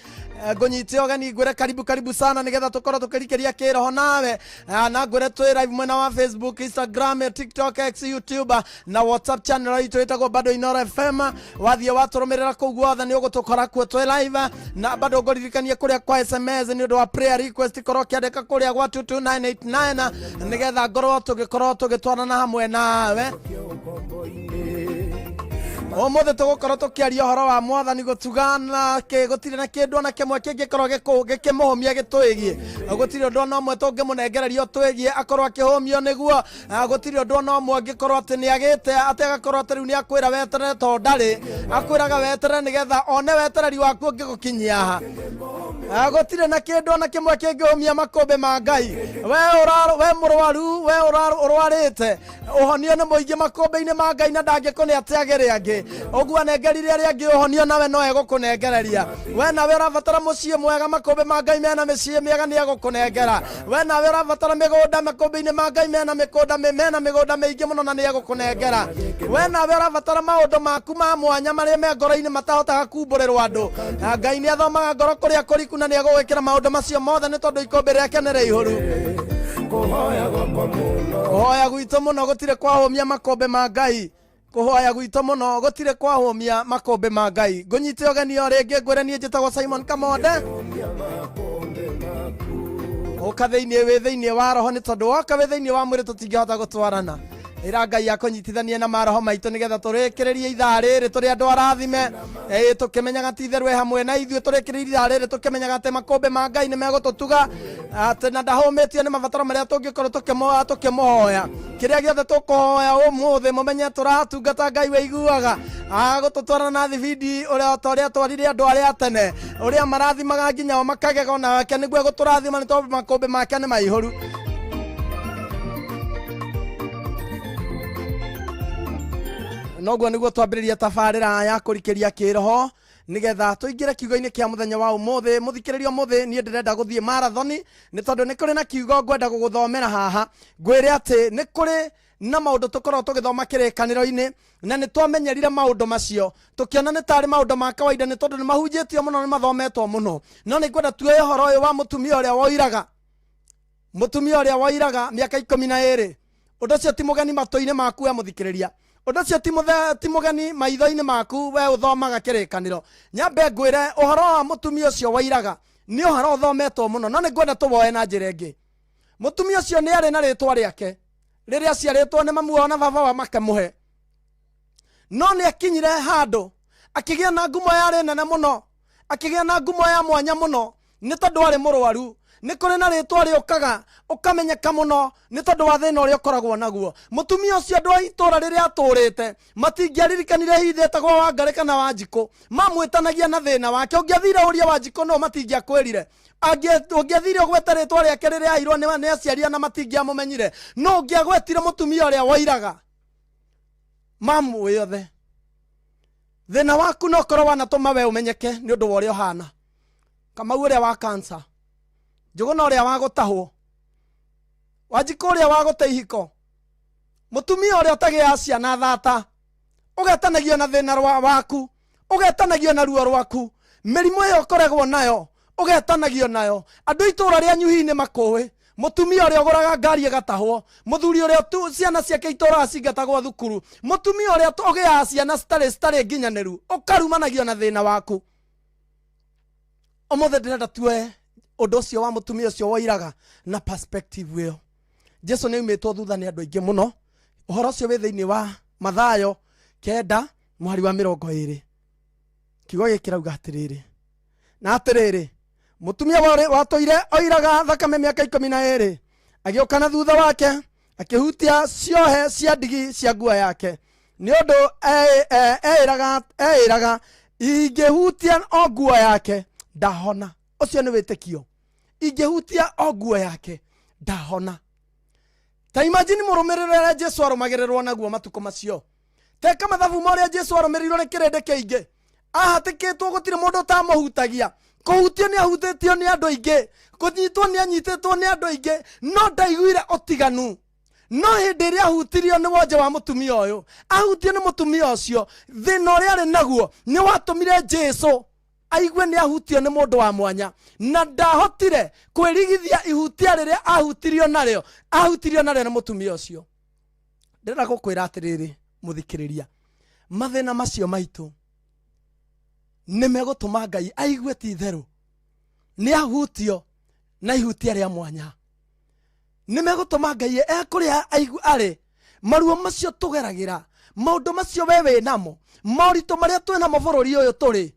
Ngũnyite ũgeni ngwĩre karibu karibu sana nĩgetha tũkorwo tũkĩrikĩria kĩroho nawe. Na ngwĩre twĩ live mwena wa Facebook, Instagram, TikTok, X, YouTube na WhatsApp channel itũ ĩtagwo bado Inoro FM. Wathiĩ watũrũmĩrĩra kũu guothe nĩ ũgũtũkora kuo twĩ live. Na bado ngũririkanie kũrĩa kwa SMS nĩ ũndũ wa prayer request, korwo ũkĩandĩka kũrĩa gwa 22989 nĩgetha ngorwo tũgĩkorwo tũgĩtwarana hamwe nawe. Ũmũthĩ tũgũkorwo tũkĩaria ũhoro wa Mwathani gũtugana kĩ gũtirĩ na kĩndũ ona kĩmwe kĩngĩkorwo gĩkĩmũhũmia gĩtwĩgiĩ. Gũtirĩ ũndũ ona ũmwe tũngĩmũnengereria ũtwĩgiĩ akorwo akĩhũmio nĩguo. Gũtirĩ ũndũ ona ũmwe angĩkorwo atĩ nĩ agĩte atĩ agakorwo atĩ rĩu nĩ akwĩra weterere, tondũ ndarĩ akwĩraga weterere nĩgetha one wetereri waku ũngĩgũkinyia haha. Gũtirĩ na kĩndũ ona kĩmwe kĩngĩhũmia makũmbĩ ma Ngai. We mũrwaru, we ũrwarĩte, ũhonio nĩ mũingĩ makũmbĩ-inĩ ma Ngai na ndangĩkũne atĩ agĩre angĩ. Ũguo anengerire arĩa angĩ ũhonio, nawe no egũkũnengereria. We nawe ũrabatara mũciĩ mwega, makũmbĩ ma Ngai mena mĩciĩ mĩega, nĩ egũkũnengera. We nawe ũrabatara mĩgũnda, makũmbĩ-inĩ ma Ngai mena mĩgũnda mena mĩgũnda mĩingĩ mũno na nĩ egũkũnengera. We nawe ũrabatara maũndũ maku ma mwanya marĩa me ngoro-inĩ matahotaga kumbũrĩrwo andũ, Ngai nĩ athomaga ngoro kũrĩa kũriku na nĩ egũgwĩkĩra maũndũ macio mothe nĩ tondũ ikũmbĩ rĩake nĩ rĩihũru. Kũhoya gwakwa mũno, kũhoya gwitũ mũno gũtirĩ kwahũmia makũmbĩ ma Ngai. Kũhoya gwitũ mũno gũtirĩ kwahũmia makũmbĩ ma Ngai. Ngũnyite ũgeni o rĩngĩ ngwĩre niĩ njĩtagwo Simon Kamonde. Ũka thĩinĩ wĩ thĩinĩ wa roho, nĩ tondũ woka wĩ thĩinĩ wa mwĩrĩ tũtingĩhota gũtwarana. Ĩra Ngai akũnyitithanie na maroho maitũ nĩgetha tũrĩkĩrĩrie ithaa rĩrĩ tũrĩ andũ arathime, tũkĩmenyaga ti itherũ hamwe na ithuĩ. Tũrĩkĩrĩrie ithaa rĩrĩ tũkĩmenyaga atĩ makũmbĩ ma Ngai nĩ megũtũtuga, atĩ na ndahũmĩtio nĩ mabataro marĩa tũngĩkorwo tũkĩmũhoya. Kĩrĩa gĩothe tũkũhoya ũmũthĩ, mũmenye tũratungata Ngai wĩiguaga agũtũtwara na thibindi ũrĩa ta ũrĩa twarire andũ arĩa tene, ũrĩa marathimaga nginya o makagega, onake nĩguo egũtũrathima nĩ tondũ makũmbĩ make nĩ maihũru. Noguo nĩguo twambĩrĩria tabarĩra ya kũrikĩria kĩroho nĩgetha tũingĩre kiugo-inĩ kĩa mũthenya wa ũmũthĩ. Mũthikĩrĩria, ũmũthĩ niĩ ndĩrenda gũthiĩ marathoni nĩ tondũ nĩ kũrĩ na kiugo ngwenda gũgũthomera haha. Ngwĩre atĩ nĩ kũrĩ na maũndũ tũkoragwo tũgĩthoma kĩrĩkanĩro-inĩ na nĩ twamenyerire maũndũ macio tũkĩona nĩ tarĩ maũndũ ma kawaida nĩ tondũ nĩ mahunjĩtio mũno, nĩ mathometwo mũno. No nĩ ngwenda tuoye ũhoro ũyũ wa mũtumia ũrĩa woiraga, mũtumia ũrĩa woiraga mĩaka 12. Ũndũ ũcio ti mũgeni matũ-inĩ maku we mũthikĩrĩria, ũndũ ũcio ti mũgeni maitho-inĩ maku we ũthomaga kĩrĩkanĩro. Nyambe ngwĩre ũhoro wa mũtumia ũcio wairaga nĩ ũhoro ũthometwo mũno, no nĩ ngwenda tũwoe na njĩra ĩngĩ. Mũtumia ũcio nĩ arĩ na rĩtwa rĩake rĩrĩa aciarĩtwo nĩ mamu wao na baba wao makĩmũhe, no nĩ akinyire handũ akĩgĩa na ngumo yarĩ nene mũno, akĩgĩa na ngumo ya mwanya mũno nĩ tondũ arĩ mũrwaru. Nĩ kũrĩ na rĩtwa rĩũkaga ũkamenyeka mũno nĩ tondũ wa thĩna ũrĩa ũkoragwo naguo. Mũtumia ũcio andũ a itũũra rĩrĩa atũrĩte matingĩaririkanire hihi etagwo Wangarĩ kana Wanjikũ, mamwĩtanagia na thĩna wake. Ũngĩathire ũrie Wanjikũ no matingĩakwĩrire. Ũngĩathire ũgwete rĩtwa rĩake rĩrĩa aheirwo nĩ aciari na matingĩamũmenyire. No ũngĩagwetire mũtumia ũrĩa wairaga mamũĩ othe. Thĩna waku no ũkorwo wanatũma we ũmenyeke nĩ ũndũ wa ũrĩa ũhana. Kamau ũrĩa wa cancer, Njũgũna ũrĩa wa gũtahwo, Wanjikũ ũrĩa wa gũte ihiko, mũtumia ũrĩa ũtagĩaga ciana thata, ũgetanagio na thĩna waku, ũgetanagio na ruo rwaku, mĩrimũ ĩyo ũkoragwo nayo ũgetanagio nayo. Andũ itũũra rĩanyu hihi nĩ makũĩ, mũtumia ũrĩa ũgũraga ngari ĩgatahwo, mũthuri ũrĩa ciana ciake itũũraga cingatagwo thukuru, mũtumia ũrĩa ũgĩaga ciana citarĩ nginyanĩru, ũkarumanagio na thĩna waku. Ũmũthĩ ndĩrenda tuoe ũndũ ũcio wa mũtumia ũcio wairaga na perspective ĩyo. Jesu nĩ aumĩtwo thutha nĩ andũ aingĩ mũno. Ũhoro ũcio wĩ thĩinĩ wa Mathayo 9 mũhari wa 20. Kiugo gĩkĩ kĩrauga atĩrĩrĩ, na atĩrĩrĩ, mũtumia watũire oiraga thakame mĩaka 12 agĩũka na thutha wake akĩhutia ciohe cia ndigi cia nguo yake, nĩ ũndũ eĩraga ingĩhutia o nguo yake ndahona. Ũcio nĩ wĩtĩkio. Ingĩhutia o nguo yake ndahona. Ta imagine mũrũmĩrĩro ũrĩa Jesu arũmagĩrĩrwo naguo matukũ macio. Teka mathabu ma ũrĩa Jesu arũmĩrĩirwo nĩ kĩrĩndĩ kĩingĩ. Ahatĩkĩtwo gũtirĩ mũndũ ũtamũhutagia. Kũhutio nĩ ahutĩtio nĩ andũ aingĩ, kũnyitwo nĩ anyitĩtwo nĩ andũ aingĩ, no ndaiguire ũtiganu. No hĩndĩ ĩrĩa ahutirio nĩ wonje wa mũtumia ũyũ, ahutio nĩ mũtumia ũcio, thĩna ũrĩa arĩ naguo nĩ watũmire Jesu aigue nĩ ahutio nĩ mũndũ wa mwanya, na ndahotire kwĩrigithia ihutia rĩrĩa ahutirio narĩo, ahutirio narĩo nĩ mũtumia ũcio. Ndĩrenda gũkwĩra atĩrĩrĩ mũthikĩrĩria, mathĩna macio maitũ nĩ megũtũma Ngai aigue ti itherũ nĩ ahutio na ihutia rĩa mwanya. Nĩ megũtũma Ngai ekũrĩa aigue arĩ maruo macio tũgeragĩra, maũndũ macio we wĩ namo, moritũ marĩa twĩ namo bũrũri ũyũ tũrĩ,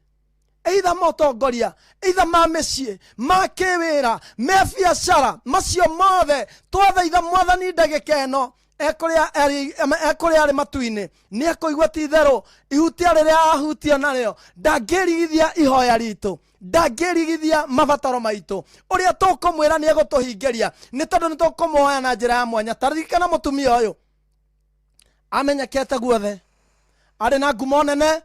either ma ũtongoria, either ma mĩciĩ, ma kĩwĩra, me biacara, macio mothe twathaitha Mwathani ndagĩka ĩno ekũrĩa arĩ matu-inĩ, nĩ ekũigua ti itherũ ihutia rĩrĩa ahutio narĩo, ndangĩrigithia ihoya ritũ, ndangĩrigithia mabataro maitũ. Ũrĩa tũkũmwĩra nĩ egũtũhingĩria, nĩ tondũ nĩ tũkũmũhoya na njĩra ya mwanya. Ta ririkana mũtumia ũyũ amenyekete guothe, arĩ na ngumo nene,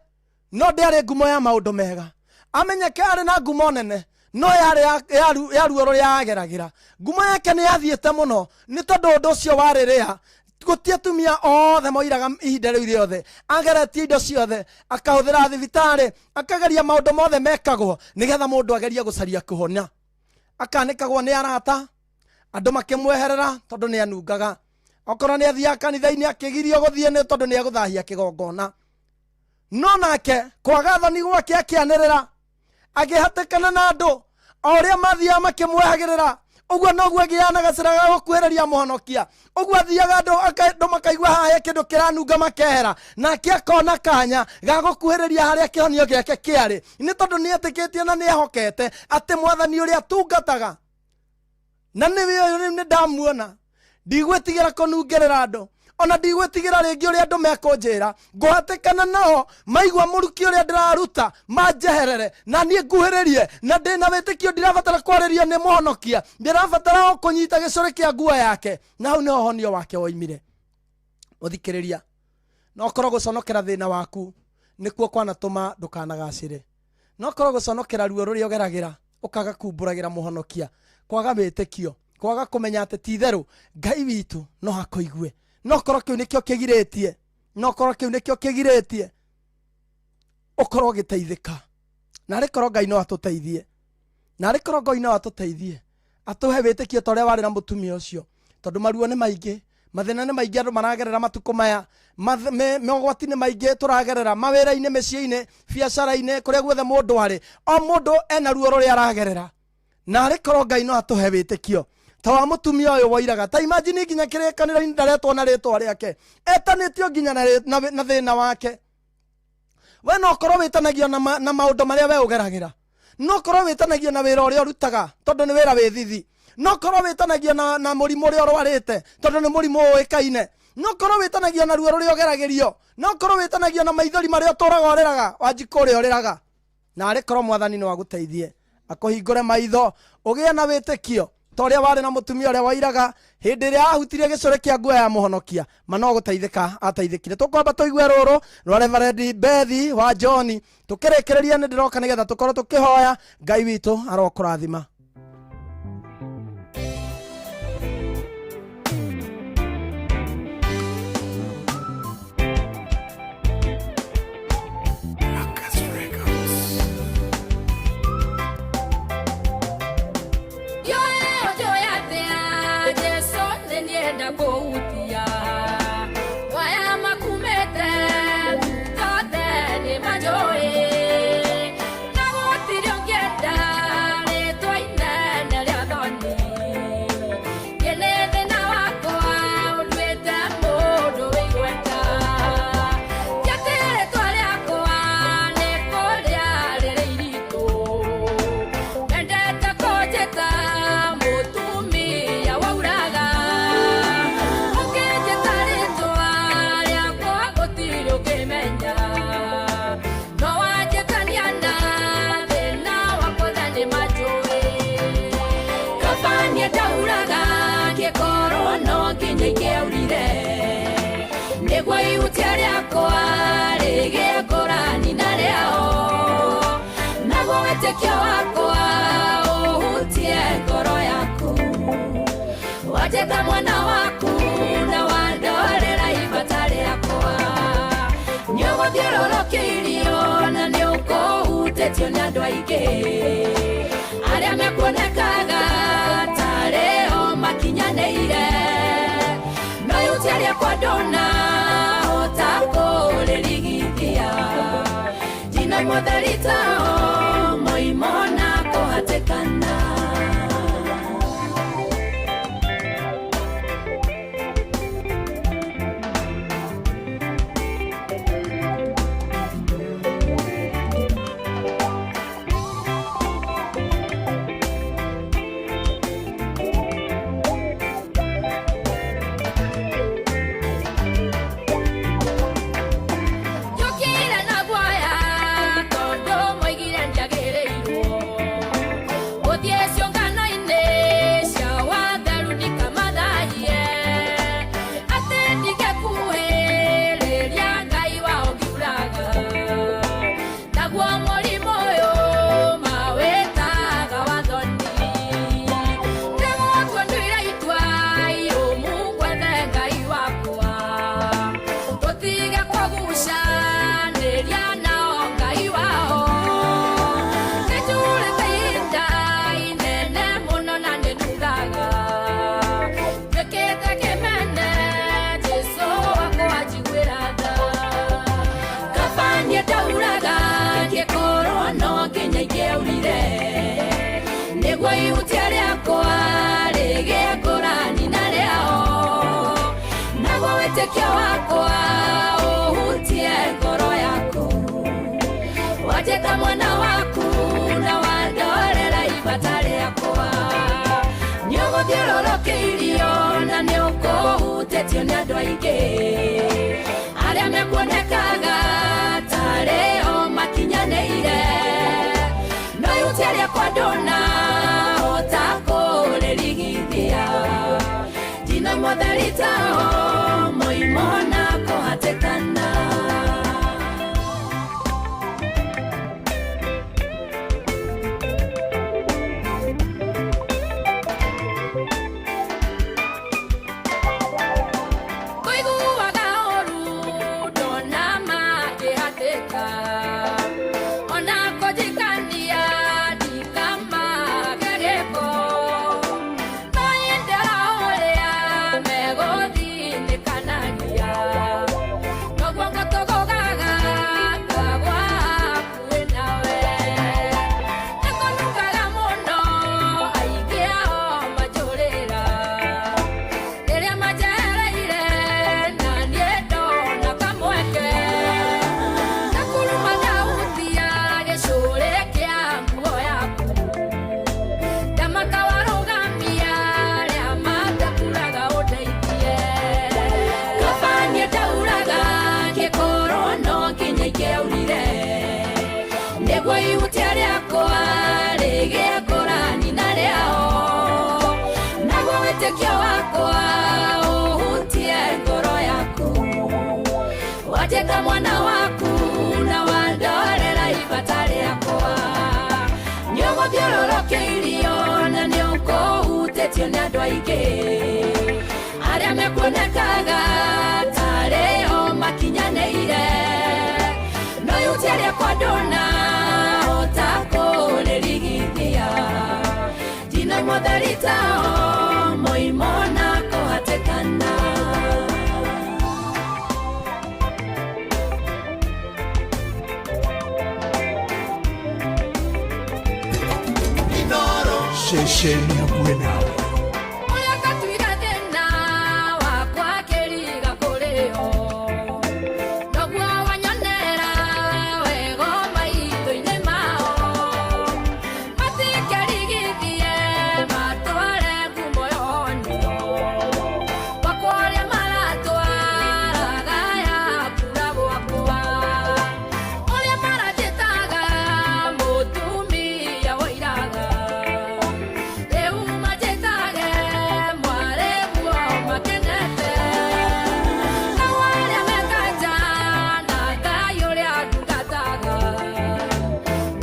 no ndĩarĩ ngumo ya maũndũ mega. Amenyeke arĩ na ngumo nene, no yarĩ ya ruo rũrĩa ageragĩra. Ngumo yake nĩ yathiĩte mũno, nĩ tondũ ũndũ ũcio warĩ rĩa. Gũtirĩ atumia othe moiraga ihinda rĩu rĩothe, ageretie indo ciothe, akahũthĩra thibitarĩ, akageria maũndũ mothe mekagwo nĩgetha mũndũ agerie gũcaria kũhona. Akanĩkagwo nĩ arata, andũ makĩmweherera tondũ nĩ anungaga. Okorwo nĩ athiaga kanitha-inĩ akĩgirio gũthiĩ nĩ tondũ nĩ egũthahia kĩgongona. No nake kwaga thoni gwake akĩanĩrĩra, akĩhatĩkana na andũ o ũrĩa mathiaga makĩmwehagĩrĩra, ũguo noguo agĩaga na gacĩra ga gũkuhĩrĩria mũhonokia. Ũguo athiaga andũ makaigua haha he kĩndũ kĩranunga makehera, nake akona kanya ga gũkuhĩrĩria harĩa kĩhonio gĩake kĩarĩ, nĩ tondũ nĩ etĩkĩtie na nĩ ehokete atĩ Mwathani ũrĩa atungataga na nĩwe ũyũ rĩu nĩ ndamuona, ndigwĩtigĩra kũnungerera andũ, ona ndigwĩtigĩra rĩngĩ ũrĩa andũ mekũnjĩra. Ngũhatĩkana nao maigua mũrukĩ ũrĩa ndĩraruta manjeherere, na niĩ nguhĩrĩrie, na ndĩna wĩtĩkio, ndirabatara kwarĩrio nĩ mũhonokia, ndĩrabatara o kũnyita gĩcũrĩ kĩa nguo yake, na hau nĩho honio wake woimire. Mũthikĩrĩria, no korwo gũconokera thĩna waku nĩkuo kwanatũma ndũkanagacĩre, no korwo gũconokera ruo rũrĩa ũgeragĩra ũkaga kumbũragĩra mũhonokia, kwaga wĩtĩkio, kwaga kũmenya atĩ ti itherũ Ngai witũ no akũigue, no korwo kĩu nĩkĩo kĩgirĩtie, no korwo kĩu nĩkĩo kĩgirĩtie ũkorwo ũgĩteithĩka. Na arĩ korwo Ngai no atũteithie, na arĩ korwo Ngai no atũteithie atũhe wĩtĩkio ta ũrĩa warĩ na mũtumia ũcio, tondũ maruo nĩ maingĩ, mathĩna nĩ maingĩ andũ maragerera matukũ maya, mogwati nĩ maingĩ tũragerera mawĩra-inĩ, mĩciĩ-inĩ, biacara-inĩ, kũrĩa guothe mũndũ arĩ, o mũndũ ena ruo rũrĩa aragerera. Na arĩ korwo Ngai no atũhe wĩtĩkio ta wa mũtumia ũyũ woiraga. Ta imagine nginya kĩrĩkanĩro-inĩ ndaretwo na rĩtwa rĩake, etanĩtio nginya na thĩna wake. We no ũkorwo wĩtanagio na maũndũ marĩa we ũgeragĩra, No korwo wĩtanagia na wĩra ũrĩa ũrutaga tondũ nĩ wĩra wĩ thithi. No korwo wĩtanagia na mũrimũ ũrĩa ũrwarĩte tondũ nĩ mũrimũ ũĩkaine. No korwo wĩtanagia na ruo rũrĩa ũgeragĩrio. No korwo wĩtanagia na maithori marĩa ũtũraga ũrĩraga, Wanjikũ ũrĩa ũrĩraga. Na arĩ korwo Mwathani no agũteithie akũhingũre maitho ũgĩe na wĩtĩkio ta ũrĩa warĩ na mũtumia ũrĩa wairaga hĩndĩ ĩrĩa ahutirie gĩcũrĩ kĩa nguo ya mũhonokia, ma no gũteithĩka ateithĩkire. Tũkwamba tũigue rũrũ rwa Reverend Bethi wa John, tũkĩrĩkĩrĩria nĩ ndĩroka nĩgetha tũkorwo tũkĩhoya. Ngai witũ arokũrathima. Wajeta mwana waku na wandorera ibata rĩakwa, nĩũgũthiũrũrũkĩirio na nĩũkũhutĩtio nĩ andũ aingĩ arĩa mekuonekaga tarĩ o makinyanĩire, no ihutia rĩakwa ndona hota kũrĩrigithia, ndina mũtheri tao moimo na kũhatĩkana. Wajeta mwana waku na wandorera ibata rĩakwa, nĩũgũthiũrũrũkĩirio na nĩũkũhutĩtio nĩ andũ aingĩ arĩa mekuonekaga tarĩ o makinyanĩire, no ihutia rĩakwa ndona hota kũrĩrigithia, ndina mũtheri tao moimo na kũhatĩkana. aingĩ arĩa mekuonekaga tarĩ o makinyanĩire no ihutia rĩakwa ndũnahota kũrĩrigithia ndinaimwo theri tao moimo na kũhatĩkana. Ceceni hakuhĩ nawe. Ũrĩa ngatuire thĩna wakwa kĩriga kũrĩ o noguo wanyonera wego maitho-inĩ mao matikĩrigithie matware ngumo yonio gwakwa ũrĩa maratwaraga ya kura gwakwa ũrĩa maranjĩtaga mũtumia woiraga rĩu manjĩtage mwarĩ guo makenete nao arĩa mekanja na Ngai ũrĩa ndungataga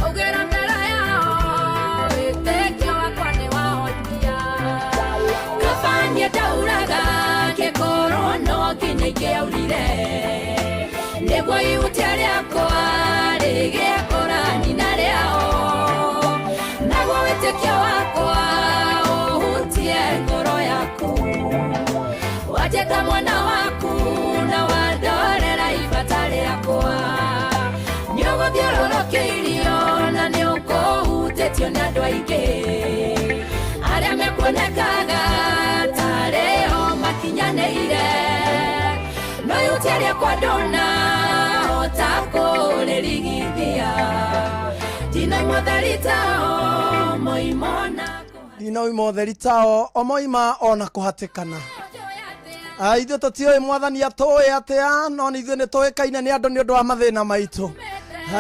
augĩra mbere yao wĩtĩkio wakwa nĩ wahonia kaba niĩ ndauraga ngĩkorwo no nginya ingĩaurire nĩguo ihutia rĩakwa rĩgĩe kũrani na rĩao naguo wĩtĩkio wakwa ũhutie ngoro yaku wanjĩta mwana waku na wandorera ibata rĩakwa nĩũgũthiũrũrũkĩirio na nĩũkũhutĩtio nĩ andũ aingĩ arĩa mekuonekaga tarĩ o makinyanĩire no ihutia rĩakwa ndũnahota kũrĩrigithia ndinaimwo theri tao moimo na Ndinauma ũtheri tao o moima ona kũhatĩkana. Ithuĩ tũtiũĩ mwathani atũĩ atĩa no nĩ ithuĩ nĩ tũĩkaine nĩ andũ nĩ ũndũ wa mathĩna maitũ.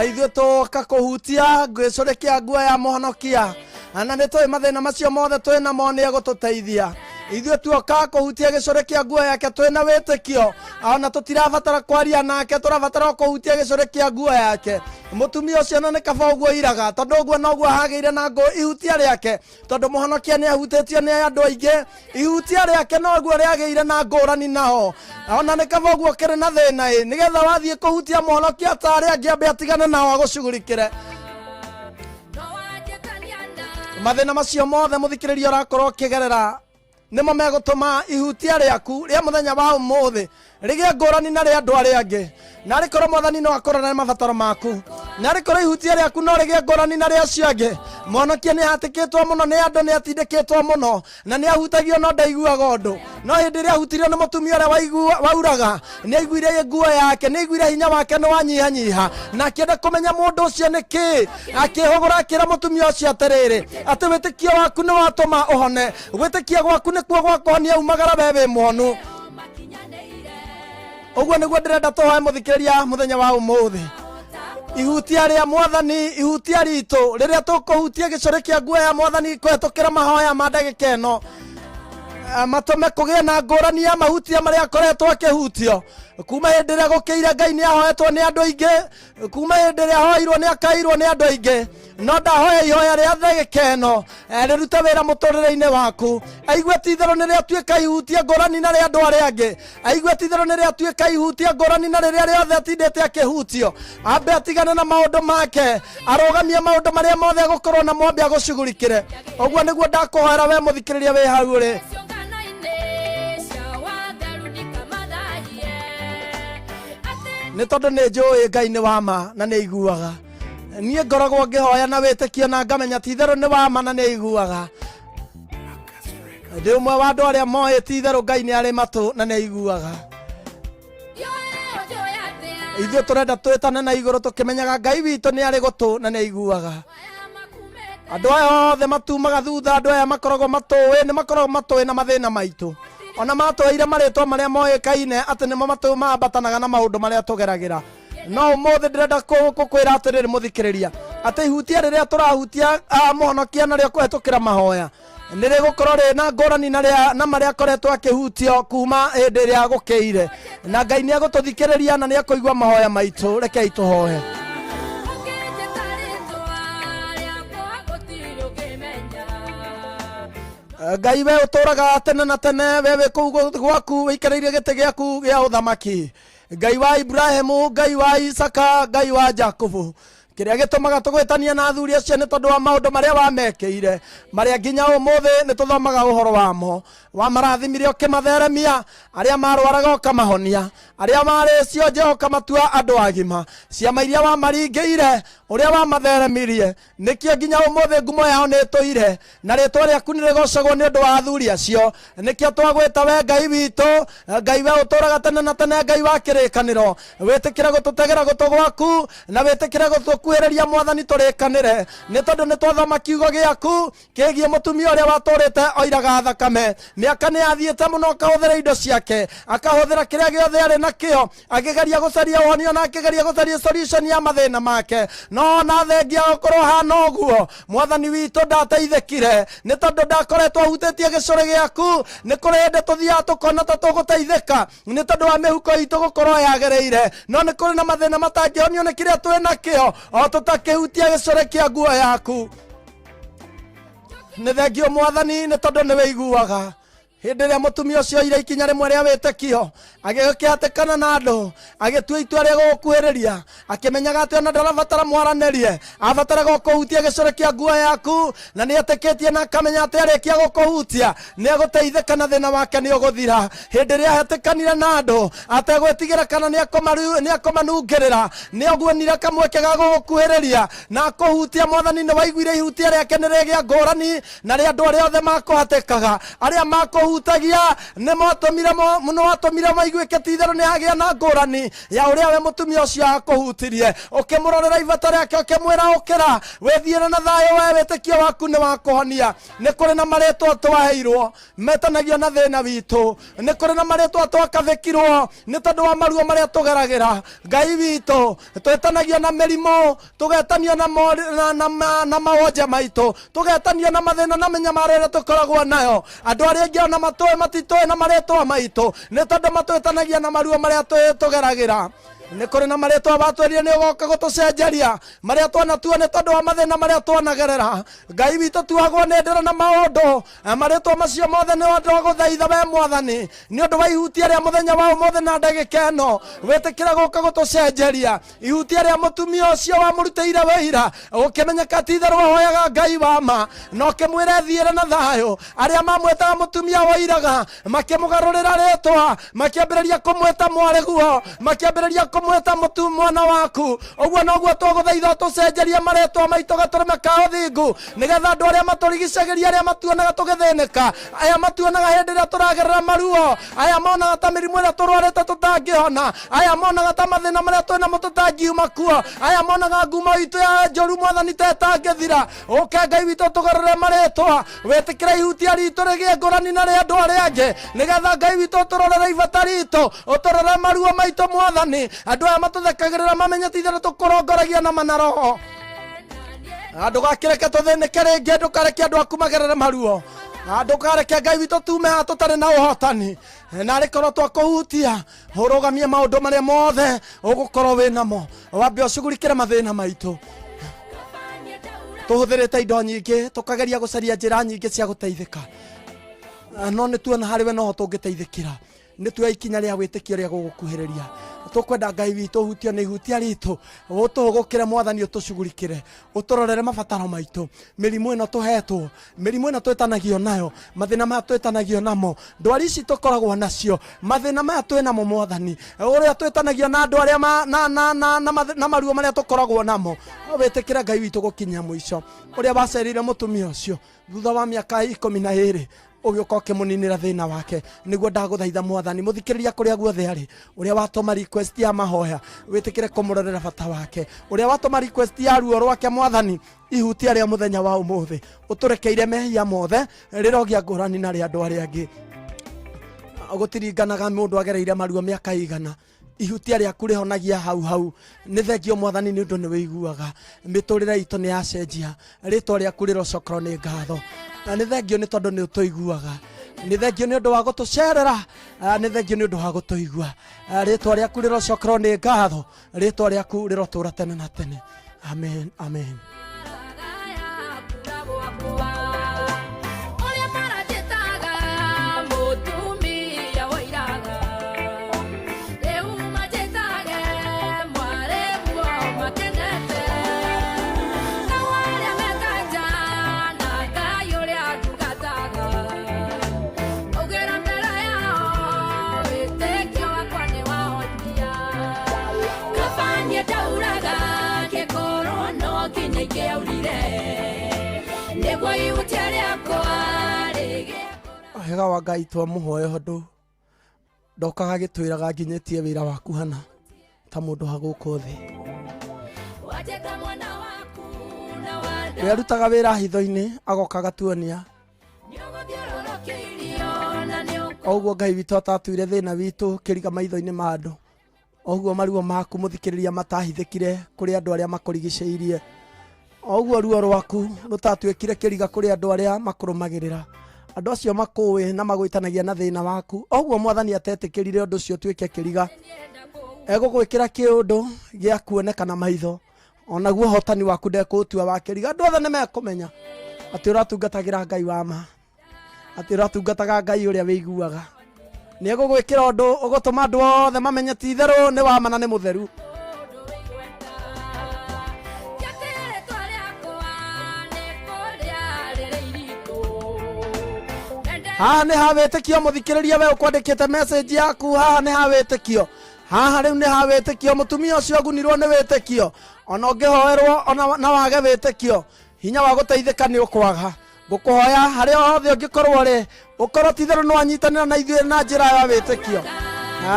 Ithuĩ tũka kũhutia gĩcũrĩ kĩa nguo ya mũhonokia na nĩ tũĩ mathĩna macio mothe twĩ namo nĩ egũtũteithia. Ithuĩ tuoka kũhutia gĩcũrĩ kĩa nguo yake twĩ na wĩtĩkio ona tũtirabatara kwaria nake tũrabatara o kũhutia gĩcũrĩ kĩa nguo yake. Mũtumia ũcio na nĩ kaba ũguo iraga tondũ ũguo noguo hagĩire na ngũ ihutia rĩake tondũ mũhonokia nĩ ahutĩtio nĩ andũ aingĩ ihutia rĩake noguo rĩagĩire na ngũrani nao ona nĩ kaba ũguo kĩrĩ na thĩna ĩ nĩgetha wathiĩ kũhutia mũhonokia ta arĩa angĩ ambe atigane nao agũcugurikĩre mathĩna macio mothe mũthikĩrĩria ũrakorwo ũkĩgerera nĩmo megũtũma ihutia rĩaku rĩa mũthenya wa ũmũthĩ rĩgĩe ngũrani na rĩa andũ arĩa angĩ na rĩkorwo mwathani no akorane mabataro maku na rĩkorwo ihutia rĩaku no rĩgĩe ngũrani na rĩa acio angĩ mũhonokia nĩ ahatĩkĩtwo mũno nĩ andũ nĩ atindĩkĩtwo mũno na nĩ ahutagio no ndaiguaga ũndũ no hĩndĩ ĩrĩa ahutirio nĩ mũtumia ũrĩa wauraga nĩ aiguire nguo yake nĩ aiguire hinya wake nĩ wanyihanyiha na akĩenda kũmenya mũndũ ũcio nĩ kĩ akĩhũgũra akĩra mũtumia ũcio atĩrĩrĩ atĩ wĩtĩkio waku nĩ watũma ũhone gwĩtĩkia gwaku nĩkuo gwakũhonia umagara we wĩ mũhonu. Ũguo nĩguo ndĩrenda tũhoe mũthikĩrĩria mũthenya wa ũmũthĩ ihutia rĩa mwathani ihutia ritũ rĩrĩa tũkũhutia gĩcũrĩ kĩa nguo ya mwathani kũhetũkĩra mahoya ma ndagĩka ĩno matũme kũgĩe na ngũrani ya mahutia marĩa akoretwo akĩhutio kuma hĩndĩ ĩrĩa gũkĩire Ngai nĩ ahoetwo nĩ andũ aingĩ kuma hĩndĩ ĩrĩa ahoeirwo nĩ akairwo nĩ andũ aingĩ no ndahoya ihoya rĩa ndagĩka ĩno rĩrute wĩra mũtũrĩre-inĩ waku aigue ti itherũ nĩ rĩatuĩka ihutia ngũrani na rĩa andũ arĩa angĩ aigue ti itherũ nĩ rĩatuĩka ihutia ngũrani na rĩrĩa rĩothe atindĩte akĩhutio ambe atigane na maũndũ make arũgamie maũndũ marĩa mothe egũkorwo namo ambe agũcugurikĩre ũguo nĩguo ndakũhoera we mũthikĩrĩria wĩ hau ũrĩ. Nĩ tondũ nĩ njũĩ Ngai nĩ wa ma na nĩ aiguaga niĩ ngoragwo ngĩhoya na wĩtĩkio na ngamenya ti itherũ nĩ wa ma na nĩ aiguaga ndĩ ũmwe wa andũ arĩa moĩ ti itherũ Ngai nĩ arĩ matũ na nĩ aiguaga ithuĩ tũrenda twĩtane na igũrũ tũkĩmenyaga Ngai witũ nĩ arĩ gũtũ na nĩ aiguaga andũ aya othe matumaga thutha andũ aya makoragwo matũĩ nĩ makoragwo matũĩ na mathĩna maitũ ona matũheire marĩtwa marĩa moĩkaine atĩ nĩmo matũ mambatanaga na maũndũ marĩa tũgeragĩra no ũmũthĩ ndĩrenda gũkwĩra atĩrĩrĩ mũthikĩrĩria atĩ ihutia rĩrĩa tũrahutia mũhonokia narĩo kũhetũkĩra mahoya nĩ rĩgũkorwo rĩ na ngũrani na marĩa akoretwo akĩhutio kuma hĩndĩ ĩrĩa gũkĩire na Ngai nĩ egũtũthikĩrĩria na nĩ ekũigua mahoya maitũ rekei tũhoe. Ngai we ũtũraga tene na tene, we wĩ kũu gwaku wĩikarĩire gĩtĩ gĩaku gĩa ũthamaki, Ngai wa Ibrahimu, Ngai wa Isaka, Ngai wa Jakubu, kĩrĩa gĩtũmaga tũgwĩtania na athuri acio nĩ tondũ wa maũndũ marĩa wamekĩire, marĩa nginya ũmũthĩ nĩ tũthomaga ũhoro wamo. Wamarathimire ũkĩmatheremia, arĩa marwaraga ũkamahonia, arĩa marĩ cionje ũkamatua andũ agima. Ciama iria wamaringĩire, ũrĩa wamatheremirie, nĩkĩo nginya ũmũthĩ ngumo yao nĩ ĩtũire, na rĩtwa rĩaku nĩ rĩgocagwo nĩ ũndũ wa athuri acio. Nĩkĩo twagwĩta we Ngai witũ, Ngai we ũtũraga tene na tene, Ngai wa kĩrĩkanĩro. Wĩtĩkĩre gũtũtegera gũtũ gwaku, na wĩtĩkĩre gũtũkuhĩrĩria Mwathani tũrĩkanĩre, nĩ tondũ nĩ twathoma kiugo gĩaku kĩgiĩ mũtumia ũrĩa watũrĩte oiraga thakame. Mĩaka nĩ yathiĩte mũno, akahũthĩra indo ciake, akahũthĩra kĩrĩa gĩothe arĩ nakĩo, akĩgeria gũcaria ũhonio na akĩgeria gũcaria solution ya mathĩna make. No ona thengia gũkorwo hana ũguo, Mwathani witũ ndateithĩkire, nĩ tondũ ndakoretwo ahutĩtie gĩcũrĩ gĩaku. Nĩ kũrĩ hĩndĩ tũthiaga tũkona ta tũgũteithĩka nĩ tondũ wa mĩhuko itũ gũkorwo yagĩrĩire, no nĩ kũrĩ na mathĩna matangĩhonio nĩ kĩrĩa twĩ nakĩo o tũtakĩhutia gĩcũrĩ kĩa nguo yaku. Nĩ thengio Mwathani, nĩ tondũ nĩ wĩiguaga. Hĩndĩ ĩrĩa mũtumia ũcio oire ikinya rĩmwe rĩa wĩtĩkio, agĩkĩhatĩkana na andũ, agĩtua itua rĩa gũgũkuhĩrĩria, akĩmenyaga atĩ ona ndarabatara mwaranĩrie, abataraga kũhutia gĩcũrĩ kĩa nguo yaku, na nĩ etĩkĩtie na akamenya atĩ arĩkia gũkũhutia nĩ egũteithĩka na thĩna wake nĩ ũgũthira. Hĩndĩ ĩrĩa ahatĩkanire na andũ ategwĩtigĩra kana nĩ akũmanungĩrĩra, nĩ oguonire kamweke ga gũgũkuhĩrĩria na akũhutia. Mwathani, nĩ waiguire ihutia rĩake nĩ rĩgĩa ngũrani na rĩa andũ arĩa othe makũhatĩkaga. Arĩa makũhutagia nĩ watũmire maiguĩke ti itherũ nĩ hagĩa na ngũrani ya ũrĩa we mũtumia ũcio akũhutirie. Ũkĩmũrorera ibata rĩake, ũkĩmwĩra ũkĩra wĩthiĩre na thayũ, we wĩtĩkio waku nĩ wakũhonia. Nĩ kũrĩ na marĩtwa twaheirwo metanagio na thĩna witũ, nĩ kũrĩ na marĩtwa twakabĩkirwo nĩ tondũ wa maruo marĩa tũgeragĩra. Ngai witũ, twĩtanagio na mĩrimũ, tũgetanio na na mawonje maitũ, tũgetanio na mathĩna na mĩnyamaro ĩrĩa tũkoragwo nayo. Andũ arĩa aingĩ ona matũĩ matitũĩ na marĩtwa maitũ, nĩ tondũ matwĩtanagia na maruo marĩa tũgeragĩra. Nĩ kũrĩ na marĩtwa watwĩrire nĩ ũgoka gũtũcenjeria, marĩa twanatua nĩ tondũ wa mathĩna marĩa twanagerera. Ngai witũ, tuagwo nĩ ndĩra na maũndũ marĩtwa macio mothe. Nĩ ndagũthaitha we Mwathani, nĩ ũndũ wa ihutia rĩa mũthenya wa ũmũthĩ na ndagĩka ĩno, wĩtĩkĩre gũka gũtũcenjeria. Ihutia rĩa mũtumia ũcio wamũrutĩire wĩira, ũkĩmenyeka ti itherũ ahoyaga Ngai wa ma, na ũkĩmwĩra thiĩre na thayũ. Arĩa mamwĩtaga mũtumia woiraga makĩmũgarũrĩra rĩtwa, makĩambĩrĩria kũmwĩta mwarĩguo, makĩambĩrĩria kũmwĩta mũtu mwana waku. Ũguo noguo tũgũthaitha tũcenjerie marĩtwa maitũ gatũrũme ka ũthingu, nĩgetha andũ arĩa matũrigicagĩria, arĩa matuonaga tũgĩthĩnĩka, aya matuonaga hĩndĩ ĩrĩa tũragerera maruo, aya monaga ta mĩrimũ ĩrĩa tũrwarĩte tũtangĩhona, aya monaga ta mathĩna marĩa twĩnamo tũtangiuma kuo, aya monaga ngumo itũ ya njũru Mwathani ta ĩtangĩthira, ũke Ngai witũ tũgarũre marĩtwa. Wĩtĩkĩre ihutia ritũ rĩgĩe ngũrani na rĩa andũ arĩa angĩ, nĩgetha Ngai witũ ũtũrorere ibata ritũ, ũtũrore maruo maitũ. Mwathani, andũ aya matũthekagĩrĩra mamenye ti itherũ tũkũrongoragia na mana roho. Ndũgakĩreke tũthĩnĩke rĩngĩ, ndũkareke andũ aku magerere maruo, ndũkareke Ngai witũ tume haha tũtarĩ na ũhotani. Na arĩ korwo twakũhutia, ũrũgamie maũndũ marĩa mothe ũgũkorwo wĩ namo, wambe ũcugurikĩre mathĩna maitũ. Tũhũthĩrĩte indo nyingĩ, tũkageria gũcaria njĩra nyingĩ cia gũteithĩka, no nĩ tuona harĩ we noho tũngĩteithĩkĩra. Nĩ tuoya ikinya rĩa wĩtĩkio rĩa gũgũkuhĩrĩria. Tũkwenda Ngai witũ ũhutio nĩ ihutia ritũ, ũtũhũgũkĩre Mwathani, ũtũcugurikĩre, ũtũrorere mabataro maitũ, mĩrimũ ĩno tũhetwo, mĩrimũ ĩno twĩtanagio nayo, mathĩna maya twĩtanagio namo, ndwari ici tũkoragwo nacio, mathĩna maya twĩ namo Mwathani, ũrĩa twĩtanagio na andũ arĩa na maruo marĩa tũkoragwo namo. Wĩtĩkĩre Ngai witũ gũkinyia mũico ũrĩa wacerire mũtumia ũcio thutha wa mĩaka 12, ũgĩũka ũkĩmũninĩra thĩna wake. Nĩguo ndagũthaitha Mwathani, mũthikĩrĩria kũrĩa guothe arĩ, ũrĩa watũma request ya mahoya, wĩtĩkĩre kũmũrorera bata wake, ũrĩa watũma request ya ruo rwake. Mwathani, ihutia rĩa mũthenya wa ũmũthĩ ũtũrekeire mehia mothe rĩrogia ngũrani na rĩa andũ arĩa angĩ. Gũtiringanaga mũndũ agereire maruo mĩaka igana, ihutia rĩaku rĩhonagia hau hau. Nĩ thengio Mwathani, nĩ ũndũ nĩ wĩiguaga. Mĩtũrĩre itũ nĩ yacenjia, rĩtwa rĩaku rĩrocokerwo nĩ ngatho. Na nĩ thengio nĩ tondũ nĩ ũtũiguaga, nĩ thengio nĩ ũndũ wa gũtũcerera, nĩ thengio nĩ ũndũ wa gũtũigua. Rĩtwa rĩaku rĩrocokerwo nĩ ngatho, rĩtwa rĩaku rĩrotũra tene na tene. Amen, amen. Ũrĩa mara Nĩguo ihutia rĩakwa rĩgĩe Wega wa Ngai twamũhoya ũndũ ndokaga gĩtwĩraga nginyĩtie wĩra waku hana ta mũndũ wa gũkũ thĩ. Wanjĩta mwana waku na wanda Ũrĩa arutaga wĩra hitho-inĩ agoka agatuonia. Nĩũgũthiũrũrũkĩirio na nĩ O ũguo Ngai witũ atatuire thĩna witũ kĩriga maitho-inĩ ma andũ, o ũguo maruo maku mũthikĩrĩria matahithĩkire kũrĩ andũ arĩa makũrigicĩirie, o ũguo ruo rwaku rũtatuĩkire kĩriga kũrĩ andũ arĩa makũrũmagĩrĩra, andũ acio makũĩ na magwĩtanagia na thĩna waku, o ũguo Mwathani atetĩkĩrire ũndũ ũcio ũtuĩke kĩriga, egũgwĩkĩra kĩũndũ gĩa kuonekana maitho, onaguo ũhotani waku ndekũũtua wa kĩriga. Andũ othe nĩmekũmenya atĩ ũratungatagĩra Ngai wa ma, atĩ ũratungataga Ngai ũrĩa wĩiguaga. Nĩ egũgwĩkĩra ũndũ ũgũtũma andũ othe mamenye ti itherũ nĩ wa ma na nĩ mũtheru. Haha nĩ ha wĩtĩkio mũthikĩrĩria, we ũkwandĩkĩte message yaku, haha nĩ ha wĩtĩkio. Haha rĩu nĩ ha wĩtĩkio. Mũtumia ũcio agunirwo nĩ wĩtĩkio. Ona ũngĩhoerwo ona na wage wĩtĩkio, hinya wa gũteithĩka nĩ ũkwaga. Ngũkũhoya harĩa hothe ũngĩkorwo rĩ, ũkorwo ti itherũ nĩ wanyitanĩra na ithuĩ na njĩra ya wĩtĩkio,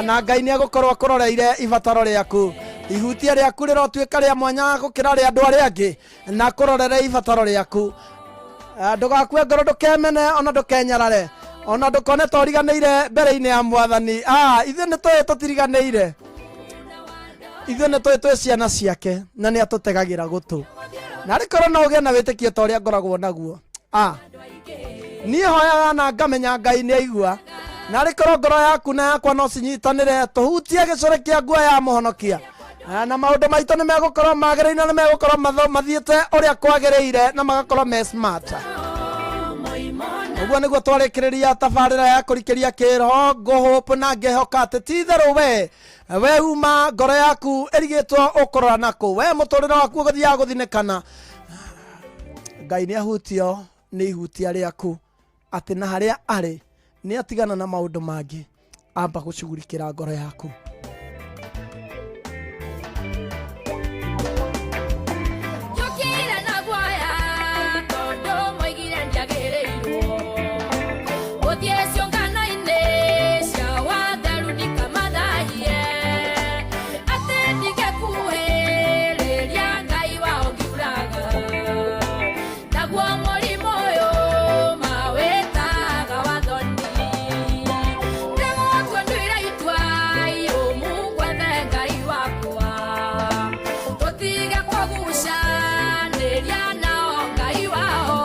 na Ngai nĩ egũkorwo akũroreire ibataro rĩaku. Ihutia rĩaku rĩrotuĩka rĩa mwanya gũkĩra rĩa andũ arĩa angĩ, na kũrorere ibataro rĩaku. Ndũgakue ngoro, ndũkemene, ona ndũkenyarare, ona ndũkone ta ũriganĩire mbere-inĩ ya Mwathani. Ithuĩ nĩ tũĩ tũtiriganĩire, ithuĩ nĩ tũĩ twĩ ciana ciake na nĩ atũtegagĩra gũtũ. Na arĩ korwo no ũgĩe na wĩtĩkio ta ũrĩa ngoragwo naguo. Niĩ hoyaga na ngamenya Ngai nĩ aigua. Na arĩ korwo ngoro yaku na yakwa no cinyitanĩre, tũhutie gĩcũrĩ kĩa nguo ya mũhonokia, na maũndũ maitũ nĩ megũkorwo magĩrĩire na nĩ megũkorwo mathiĩte ũrĩa kwagĩrĩire na magakorwo me smart. Ũguo nĩguo twarĩkĩrĩria tabarĩra ya kũrikĩria kĩroho. Ngũhũpũ na ngĩhoka atĩ ti itherũ we uma ngoro yaku ĩrigĩtwo ũkũrora nakũ, we mũtũrĩre waku ũgũthiaga gũthinĩkana. Ngai nĩ ahutio nĩ ihutia rĩaku, atĩ na harĩa arĩ nĩ atigana na maũndũ mangĩ, amba gũcugurikĩra ngoro yaku. Njũkire na guoya tondũ moigire ndiagĩrĩirwo gũthiĩ ciũngano-inĩ cia watheru ndikamathahie, atĩ ndigekuhĩrĩria Ngai wao ngiuraga, naguo mũrimũ ũyũ mawĩtaga wathoni. Nĩgũtua nduire itua irũmu ngwethe Ngai wakwa, tũtige kũgucanĩria nao Ngai wao.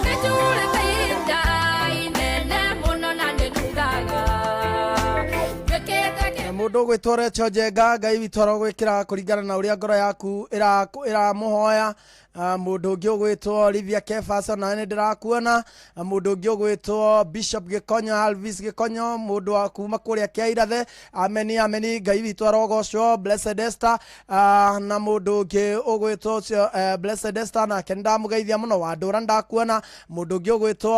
Nĩnjurĩte ihinda inene mũno na nĩnungaga nduĩkĩte Na mũndũ ũgwĩtwo Rachel Njenga, Ngai witũ arogwĩkĩra kũringana na ũrĩa ngoro yaku ĩramũhoya. Mũndũ ũngĩ ũgwĩtwo Olivia Kefas, onawe nĩ ndĩrakuona. Mũndũ ũngĩ ũgwĩtwo Bishop Gĩkonyo, Alvis Gĩkonyo, mũndũ wa kuma kũrĩa Kĩairathe, ameni ameni, Ngai witũ arogocwo. Blessed Esther, na mũndũ ũngĩ ũgwĩtwo ũcio, Blessed Esther, nake nĩ ndamũgeithia mũno. Wandũra nĩ ndakuona. Mũndũ ũngĩ ũgwĩtwo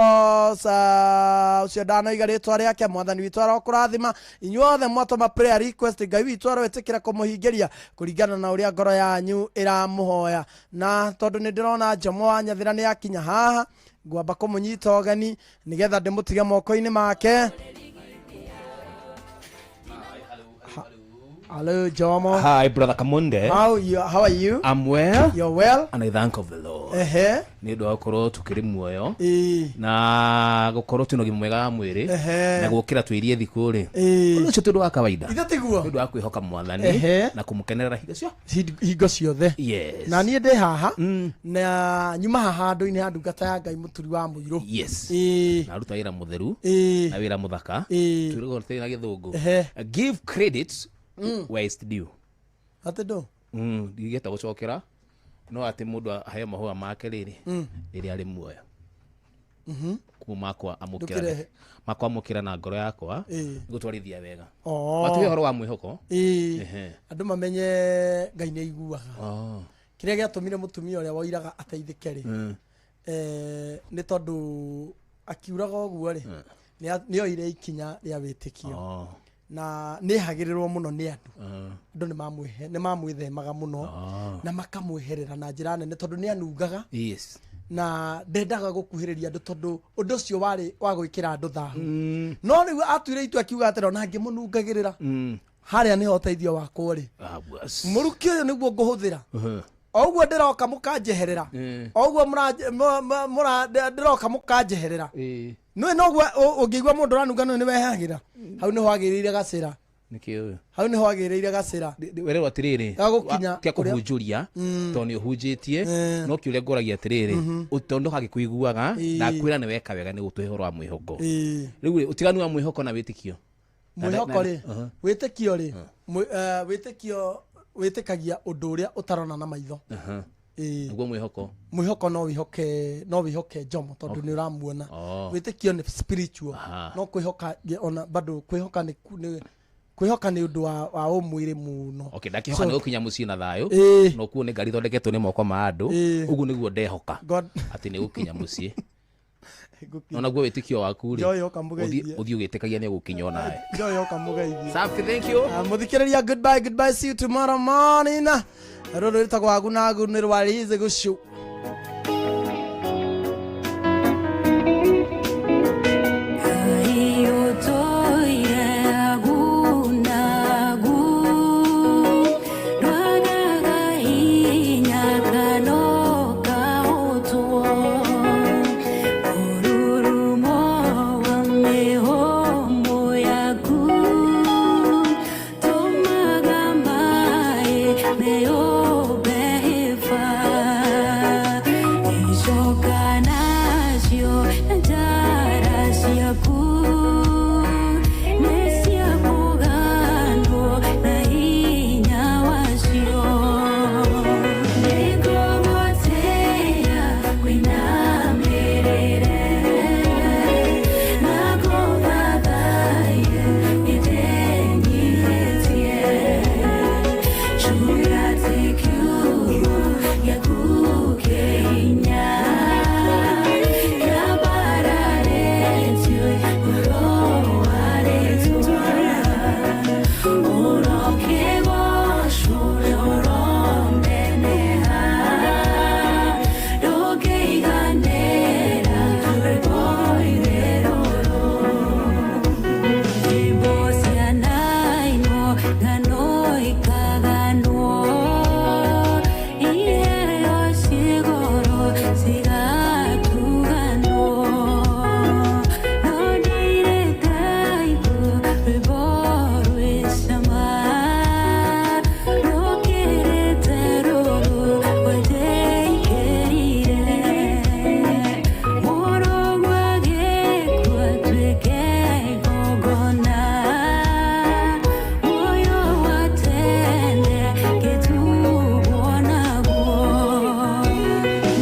ũcio ndanoiga rĩtwa rĩake, Mwathani witũ arokũrathima. Inyuothe mwatũma prayer request, Ngai witũ aroĩtĩkĩra kũmũhingĩria kũringana na ũrĩa ngoro yanyu ĩramũhoya. Na tondũ nĩ ndĩrona Njomo wa Nyathĩra nĩ akinya haha, ngwamba kũmũnyita ũgeni nĩgetha ndĩmũtige moko-inĩ make. Hello, Jomo. Hi, Brother Kamunde. How are you? I'm well. You're well? And I thank of the Lord. Nĩ ũndũ wa gũkorwo tũkĩrĩ muoyo na gũkorwo twĩna ũgima mwega wa mwĩrĩ na gũkĩra twĩirie thikũ rĩ, ũndũ ũcio ti ũndũ wa kawaida. Ithe tiguo? Nĩ ũndũ wa kwĩhoka Mwathani na kũmũkenerera hingo cio hingo ciothe. Yes. Na niĩ ndĩ haha na nyuma haha handũ-inĩ ha ndungata ya Ngai mũturi wa mũirũ. Yes. Na aruta wĩra mũtheru na wĩra mũthaka. Twĩrĩgwo tũrĩ na gĩthũngũ. Give credit where it's due. Atĩ ndũ? Ndigĩte gũcokera no atĩ mũndũ aheo mahũa make rĩrĩ rĩrĩa arĩ muoyo. Kuo makwa amũkĩra Ndũkĩrehe. makwa amũkĩra na ngoro yakwa gũtwarithia wega. Watuhe ũhoro wa mwĩhoko. Andũ mamenye Ngai nĩ aiguaga. Kĩrĩa gĩatũmire mũtumia ũrĩa woiraga ateithĩke rĩ, nĩ tondũ akiuraga ũguo rĩ, nĩ oire ikinya rĩa wĩtĩkio. Na nĩ hagĩrĩrwo mũno nĩ andũ. Andũ nĩ mamwĩthemaga mũno na makamweherera na njĩra nene tondũ nĩ anungaga. Na ndendaga gũkuhĩrĩria andũ tondũ ũndũ ũcio warĩ wa gwĩkĩra andũ thahu. No rĩu atuire itua akiuga atĩrĩ, ona ngĩmũnungagĩrĩra harĩa nĩho ũteithio wakwa ũrĩ. Ah, bas. Mũrukĩ ũyũ nĩguo ngũhũthĩra. O ũguo ndĩroka mũkanjeherera, o ũguo ndĩroka mũkanjeherera. Nĩũĩ noguo ũngĩigua mũndũ ũranunga, nĩũĩ nĩwehagĩra hau nĩho agĩrĩire gacĩra. Nĩkĩ ũyũ? Hau nĩho agĩrĩire gacĩra. Wererwo atĩrĩrĩ, Gagũkinya tia kũrĩa- kũhunjũria, tondũ nĩ ũhunjĩtie. No kĩũria ngũragia atĩrĩrĩ, tondũ hagĩkũiguaga ndakwĩra nĩ weka wega nĩ gũtũhe ũhoro wa mwĩhoko. Rĩu rĩ, ũtiganu wa mwĩhoko na wĩtĩkio? Mwĩhoko rĩ, wĩtĩkio rĩ, wĩtĩkio wĩtĩkagia ũndũ ũrĩa ũtarona na maitho. Naguo mwĩhoko? Mwĩhoko no wĩhoke Njomo tondũ nĩ ũramuona. Wĩtĩkio nĩ spiritual. No kwĩhoka ona bado kwĩhoka nĩ kwĩhoka nĩ ũndũ wa ũmwĩrĩ mũno. Okay, ndakĩhoka nĩ gũkinya mũciĩ na thayũ. No kuo nĩ ngari ithondeketwo nĩ moko ma andũ. Ũguo nĩguo ndehoka atĩ nĩ gũkinya mũciĩ. No naguo wĩtĩkio waku rĩ, Joy oka mũgeithie. ũthiĩ ũgĩtĩkagia nĩ ũgũkinya onawe. Joy oka mũgeithie. Safi, thank you. Mũthikĩrĩria, goodbye, goodbye, see you tomorrow morning. Rũrũ rĩtagwo Agu na Agu nĩ rwa Liz Gucu. Ngai ũtũire agu na agu, ndwagaga hinya kana ũkahũtwo. Mũrurumo wa mĩhũmũ yaku tũmaga maĩ meyũmbe hĩba. Icoka nacio njara ciaku nĩ cia kũganwo na hinya wacio. Nĩngũgũtĩĩa kũinamĩrĩre na ngũthathaiye ndĩnyiihĩtie. Njuge atĩ kiugo gĩaku kĩ hinya kĩambararĩtio igũrũ wa rĩĩtwa. Ũrokĩgoocwo ũroneneha, ndũngĩiganĩra rwĩmbo-inĩ rũrũ. Nyĩmbo cianainwo, ng'ano ikaganwo, iheo ciĩ goro cigatuganwo. No ndirĩ ndaigua rwĩmbo rwĩ cama rũkĩrĩte rũrũ wanjĩkĩrire. Mũrũguo agĩkua atuĩke igongona, muoyo wa tene ngĩtugwo naguo.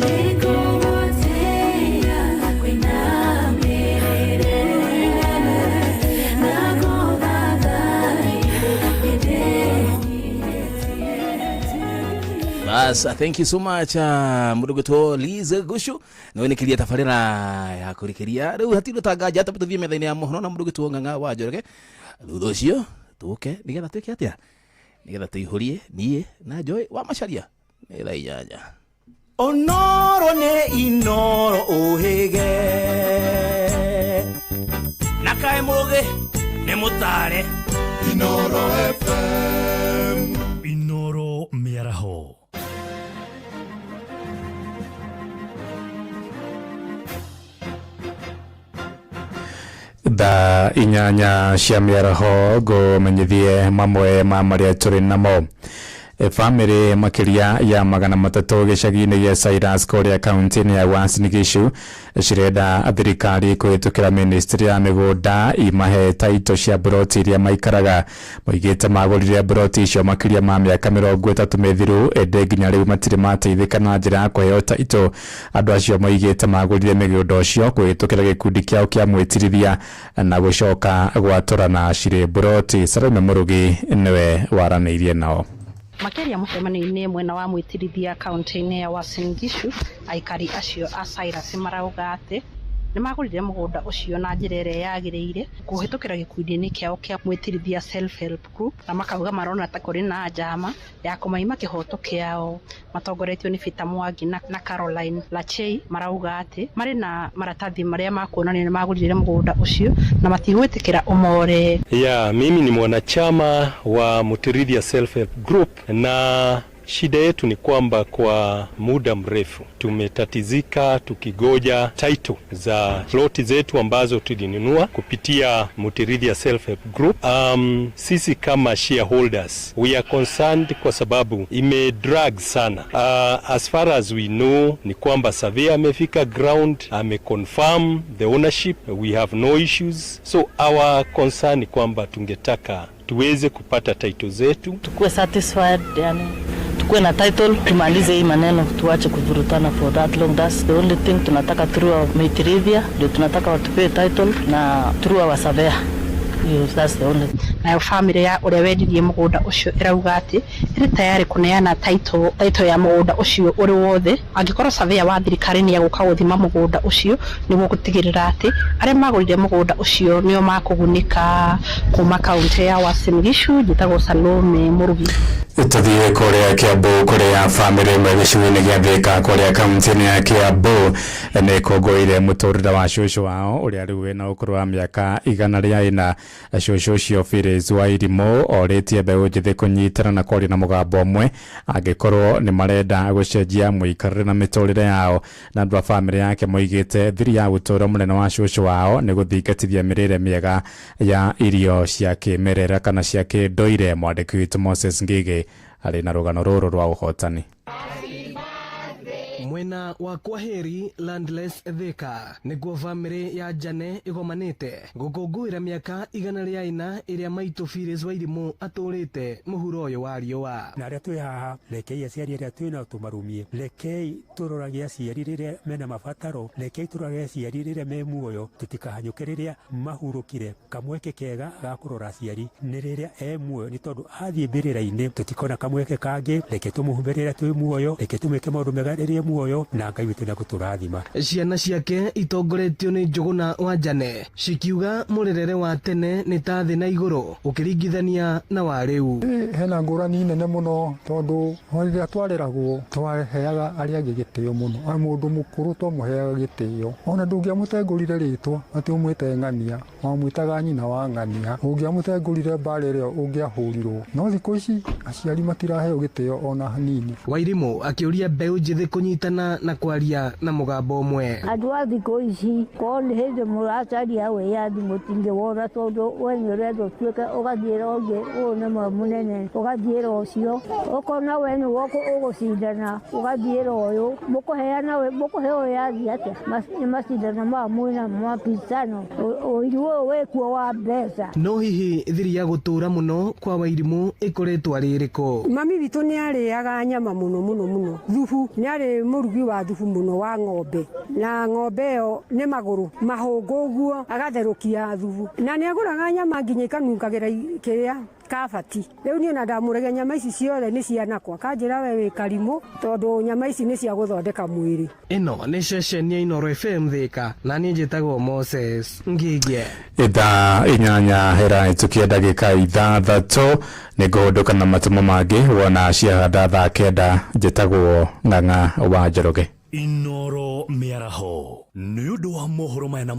Nĩngũgũtĩĩa kũinamĩrĩre na ngũthathaiye ndĩnyiihĩtie. Bas, thank you so much, mũndũ Liz Gushu nĩ wĩnĩkĩria tabarĩra ya kũrĩkĩria. Rĩu hatirĩ tanganja ta tũthiĩ metha-inĩ ya mohoro na mũndũ gwĩtwo Ng'ang'a wa Njoroge. Thutha ũcio tũke nĩgetha twĩke atĩa, nĩgetha tũihũrie niĩ na Joy wa Macaria nĩ thaa 8. Onoro nĩ Inoro ũhĩge na kaĩ mũgĩ nĩ mũtare. Inoro FM. Inoro mĩaraho. Thaa 8 cia mĩaraho, ngũmenyithie mamwe ma marĩa tũrĩ namo. Bamĩrĩ makĩria ya 300 gĩcagi-inĩ gĩa Cyrus kũrĩa kaunti-inĩ ya Uasin Gishu cirenda thirikari kũhĩtũkĩra ministry ya mĩgũnda imahe taito cia mburoti iria maikaraga. Moigĩte magũrire mburoti icio makĩria ma mĩaka 30 mĩthiru, ĩndĩ nginya rĩu matirĩ mateithĩka na njĩra ya kũheo taito. Andũ acio moigĩte magũrire mĩgũnda ũcio kũhĩtũkĩra gĩkundi kĩao kĩa mwĩtirithia na gũcoka gwatũrana cirĩ mburoti. Salome Mũrugi nĩwe waranĩirie nao. Makĩria mũcemanio-inĩ mwena wa mwĩtirithia kaunti-inĩ ya Uasin Gishu, aikari acio a Cyrus marauga atĩ Nĩ magũrire mũgũnda ũcio na njĩra ĩrĩa yagĩrĩire kũhĩtũkĩra gĩkundi-inĩ kĩao kĩa Mwĩtirithia Self Help Group, na makauga marona ta kũrĩ na njama ya kũmaima kĩhoto kĩao. Matongoretio nĩ Peter Mwangi na Caroline Lachey, marauga atĩ marĩ na maratathi marĩa makuonania nĩ magũrire mũgũnda ũcio na matigwĩtĩkĩra ũmore. Ya, mimi ni mwanachama wa Mutirithia Self Help Group, na shida yetu ni kwamba kwa muda mrefu tumetatizika tukigoja title za ploti zetu ambazo tulinunua kupitia Mutirithia Self Help Group. Sisi kama shareholders we are concerned kwa sababu ime drag sana. As far as we know ni kwamba surveyor amefika ground, ameconfirm the ownership, we have no issues. So our concern ni kwamba tungetaka tuweze kupata title zetu. Tukuwe satisfied, yani tukuwe na title, tumalize hii maneno, tuache kuvurutana for that long. That's the only thing tunataka through our Maitirithia, ndio tunataka watupee title na through our surveyor. Yes, that's the only. Nayo family ya ũrĩa wendirie mũgũnda ũcio ĩrauga atĩ ĩrĩ tayari kũneana title ya mũgũnda ũcio ũrĩ wothe angĩkorwo surveyor wa thirikari nĩ egũka gũthima mũgũnda ũcio nĩguo gũtigĩrĩra atĩ arĩa magũrire mũgũnda ũcio nĩo makũgunĩka. Kuma kaunti ya Uasin Gishu, njĩtagwo Salome Mũrugi. Tuthiĩ kũrĩa Kiambu, kũrĩa bamĩrĩ ĩmwe gĩcigo-inĩ gĩa Thika kũrĩa kaunti-inĩ ya Kiambu nĩ ĩkũngũĩire mũtũrĩre wa cũcũ wao ũrĩa rĩu wĩna ũkũrũ wa mĩaka 104. Cũcũ ũcio Phyllis Wairimu orĩtie mbeũ njĩthĩ kũnyitana na kwaria na mũgambo ũmwe angĩkorwo nĩ marenda gũcenjia mũikarĩre na mĩtũrĩre yao. Na andũ a bamĩrĩ yake moigĩte thiri ya ũtũũro mũnene wa cũcũ wao nĩ gũthingatithia mĩrĩre mĩega ya irio cia kĩmerera kana cia kĩndũire. Mwandĩki witũ Moses Ngigĩ arĩ na rũgano rũrũ rwa ũhotani. Mwena wa Kwaheri Landless Thika nĩguo bamĩrĩ ya Njane ĩgomanĩte gũkũngũĩra mĩaka 104 ĩrĩa maitũ Phyllis Wairimu atũrĩte mũhuro ũyũ wa riũa. Na arĩa twĩ haha, rekei aciari arĩa twĩ nao tũmarũmie, rekei tũrorage aciari rĩrĩa mena mabataro, rekei tũrorage aciari rĩrĩa me muoyo, tũtikahanyũke rĩrĩa mahurũkire. Kamweke kega ga kũrora aciari nĩ rĩrĩa e muoyo, nĩ tondũ athiĩ mbĩrĩra-inĩ tũtikona kamweke kangĩ. Reke tũmũhumbe rĩrĩa twĩ muoyo, reke tũmwĩke maũndũ mega rĩrĩa muoyo, na Ngai witũ nĩegũtũrathima. Ciana ciake itongoretio nĩ Njũgũna wa Njane cikiuga mũrerere wa tene nĩ ta thĩ na igũrũ ũkĩringithania na wa rĩu. Hena ngũrani nene mũno, tondũ rĩrĩa twareragwo twaheaga arĩa angĩ gĩtĩo mũno. Mũndũ mũkũrũ twamũheaga gĩtĩo, ona ndũngĩamũtengũrire rĩtwa atĩ ũmwĩte ng'ania, wamwĩtaga nyina wa ng'ania. Ũngĩamũtengũrire mbara ĩrĩa ũngĩahũrirwo. No thikũ ici aciari matiraheo gĩtĩo ona hanini. Wairimu akĩũria mbeũ njĩthĩ kũnyitana na kwaria na mũgambo ũmwe. Andũ a thikũ ici korwo nĩ hĩndĩ mũracaria wĩyathi mũtingĩwona, tondũ we nĩ ũrenda ũtuĩke ũgathiĩra ũngĩ, ũyũ nĩ mũnene, ũgathiĩra ũcio, ũkona we nĩwe ũgũcindana, ũgathiĩra ũyũ, mũkũheana mũkũheo wĩyathi atĩa? Nĩ macindano maya mwĩna mapicano, ũiru ũyũ wĩkuo wa mbeca. No hihi thiri ya gũtũũra mũno kwa Wairimu ĩkoretwo arĩ ĩrĩkũ? Mami witũ nĩ arĩaga nyama mũno mũno mũno, thubu, nĩ arĩ mũrugi wa thubu mũno wa ng'ombe, na ng'ombe ĩyo nĩ magũrũ mahũngũ ũguo agatherũkia thubu, na nĩ agũraga nyama nginya ikanungagĩra kĩrĩa kabati. Rĩu niĩ ona ndamũragia nyama ici ciothe nĩ cianakwa, kanjĩra we wĩ karimũ tondũ nyama ici nĩ cia gũthondeka mwĩrĩ. Ĩno nĩ ceceni ya Inooro FM Thika, na niĩ njĩtagwo Moses Ngigĩ. Ithaa 8 hĩra ndagĩka 6 nĩ ngũhũndũka na matũmo mangĩ wona ciahanda thaa 9. Njĩtagwo Ng'ang'a wa Njoroge. Inooro mĩaraho nĩ ũndũ wa mohoro maya na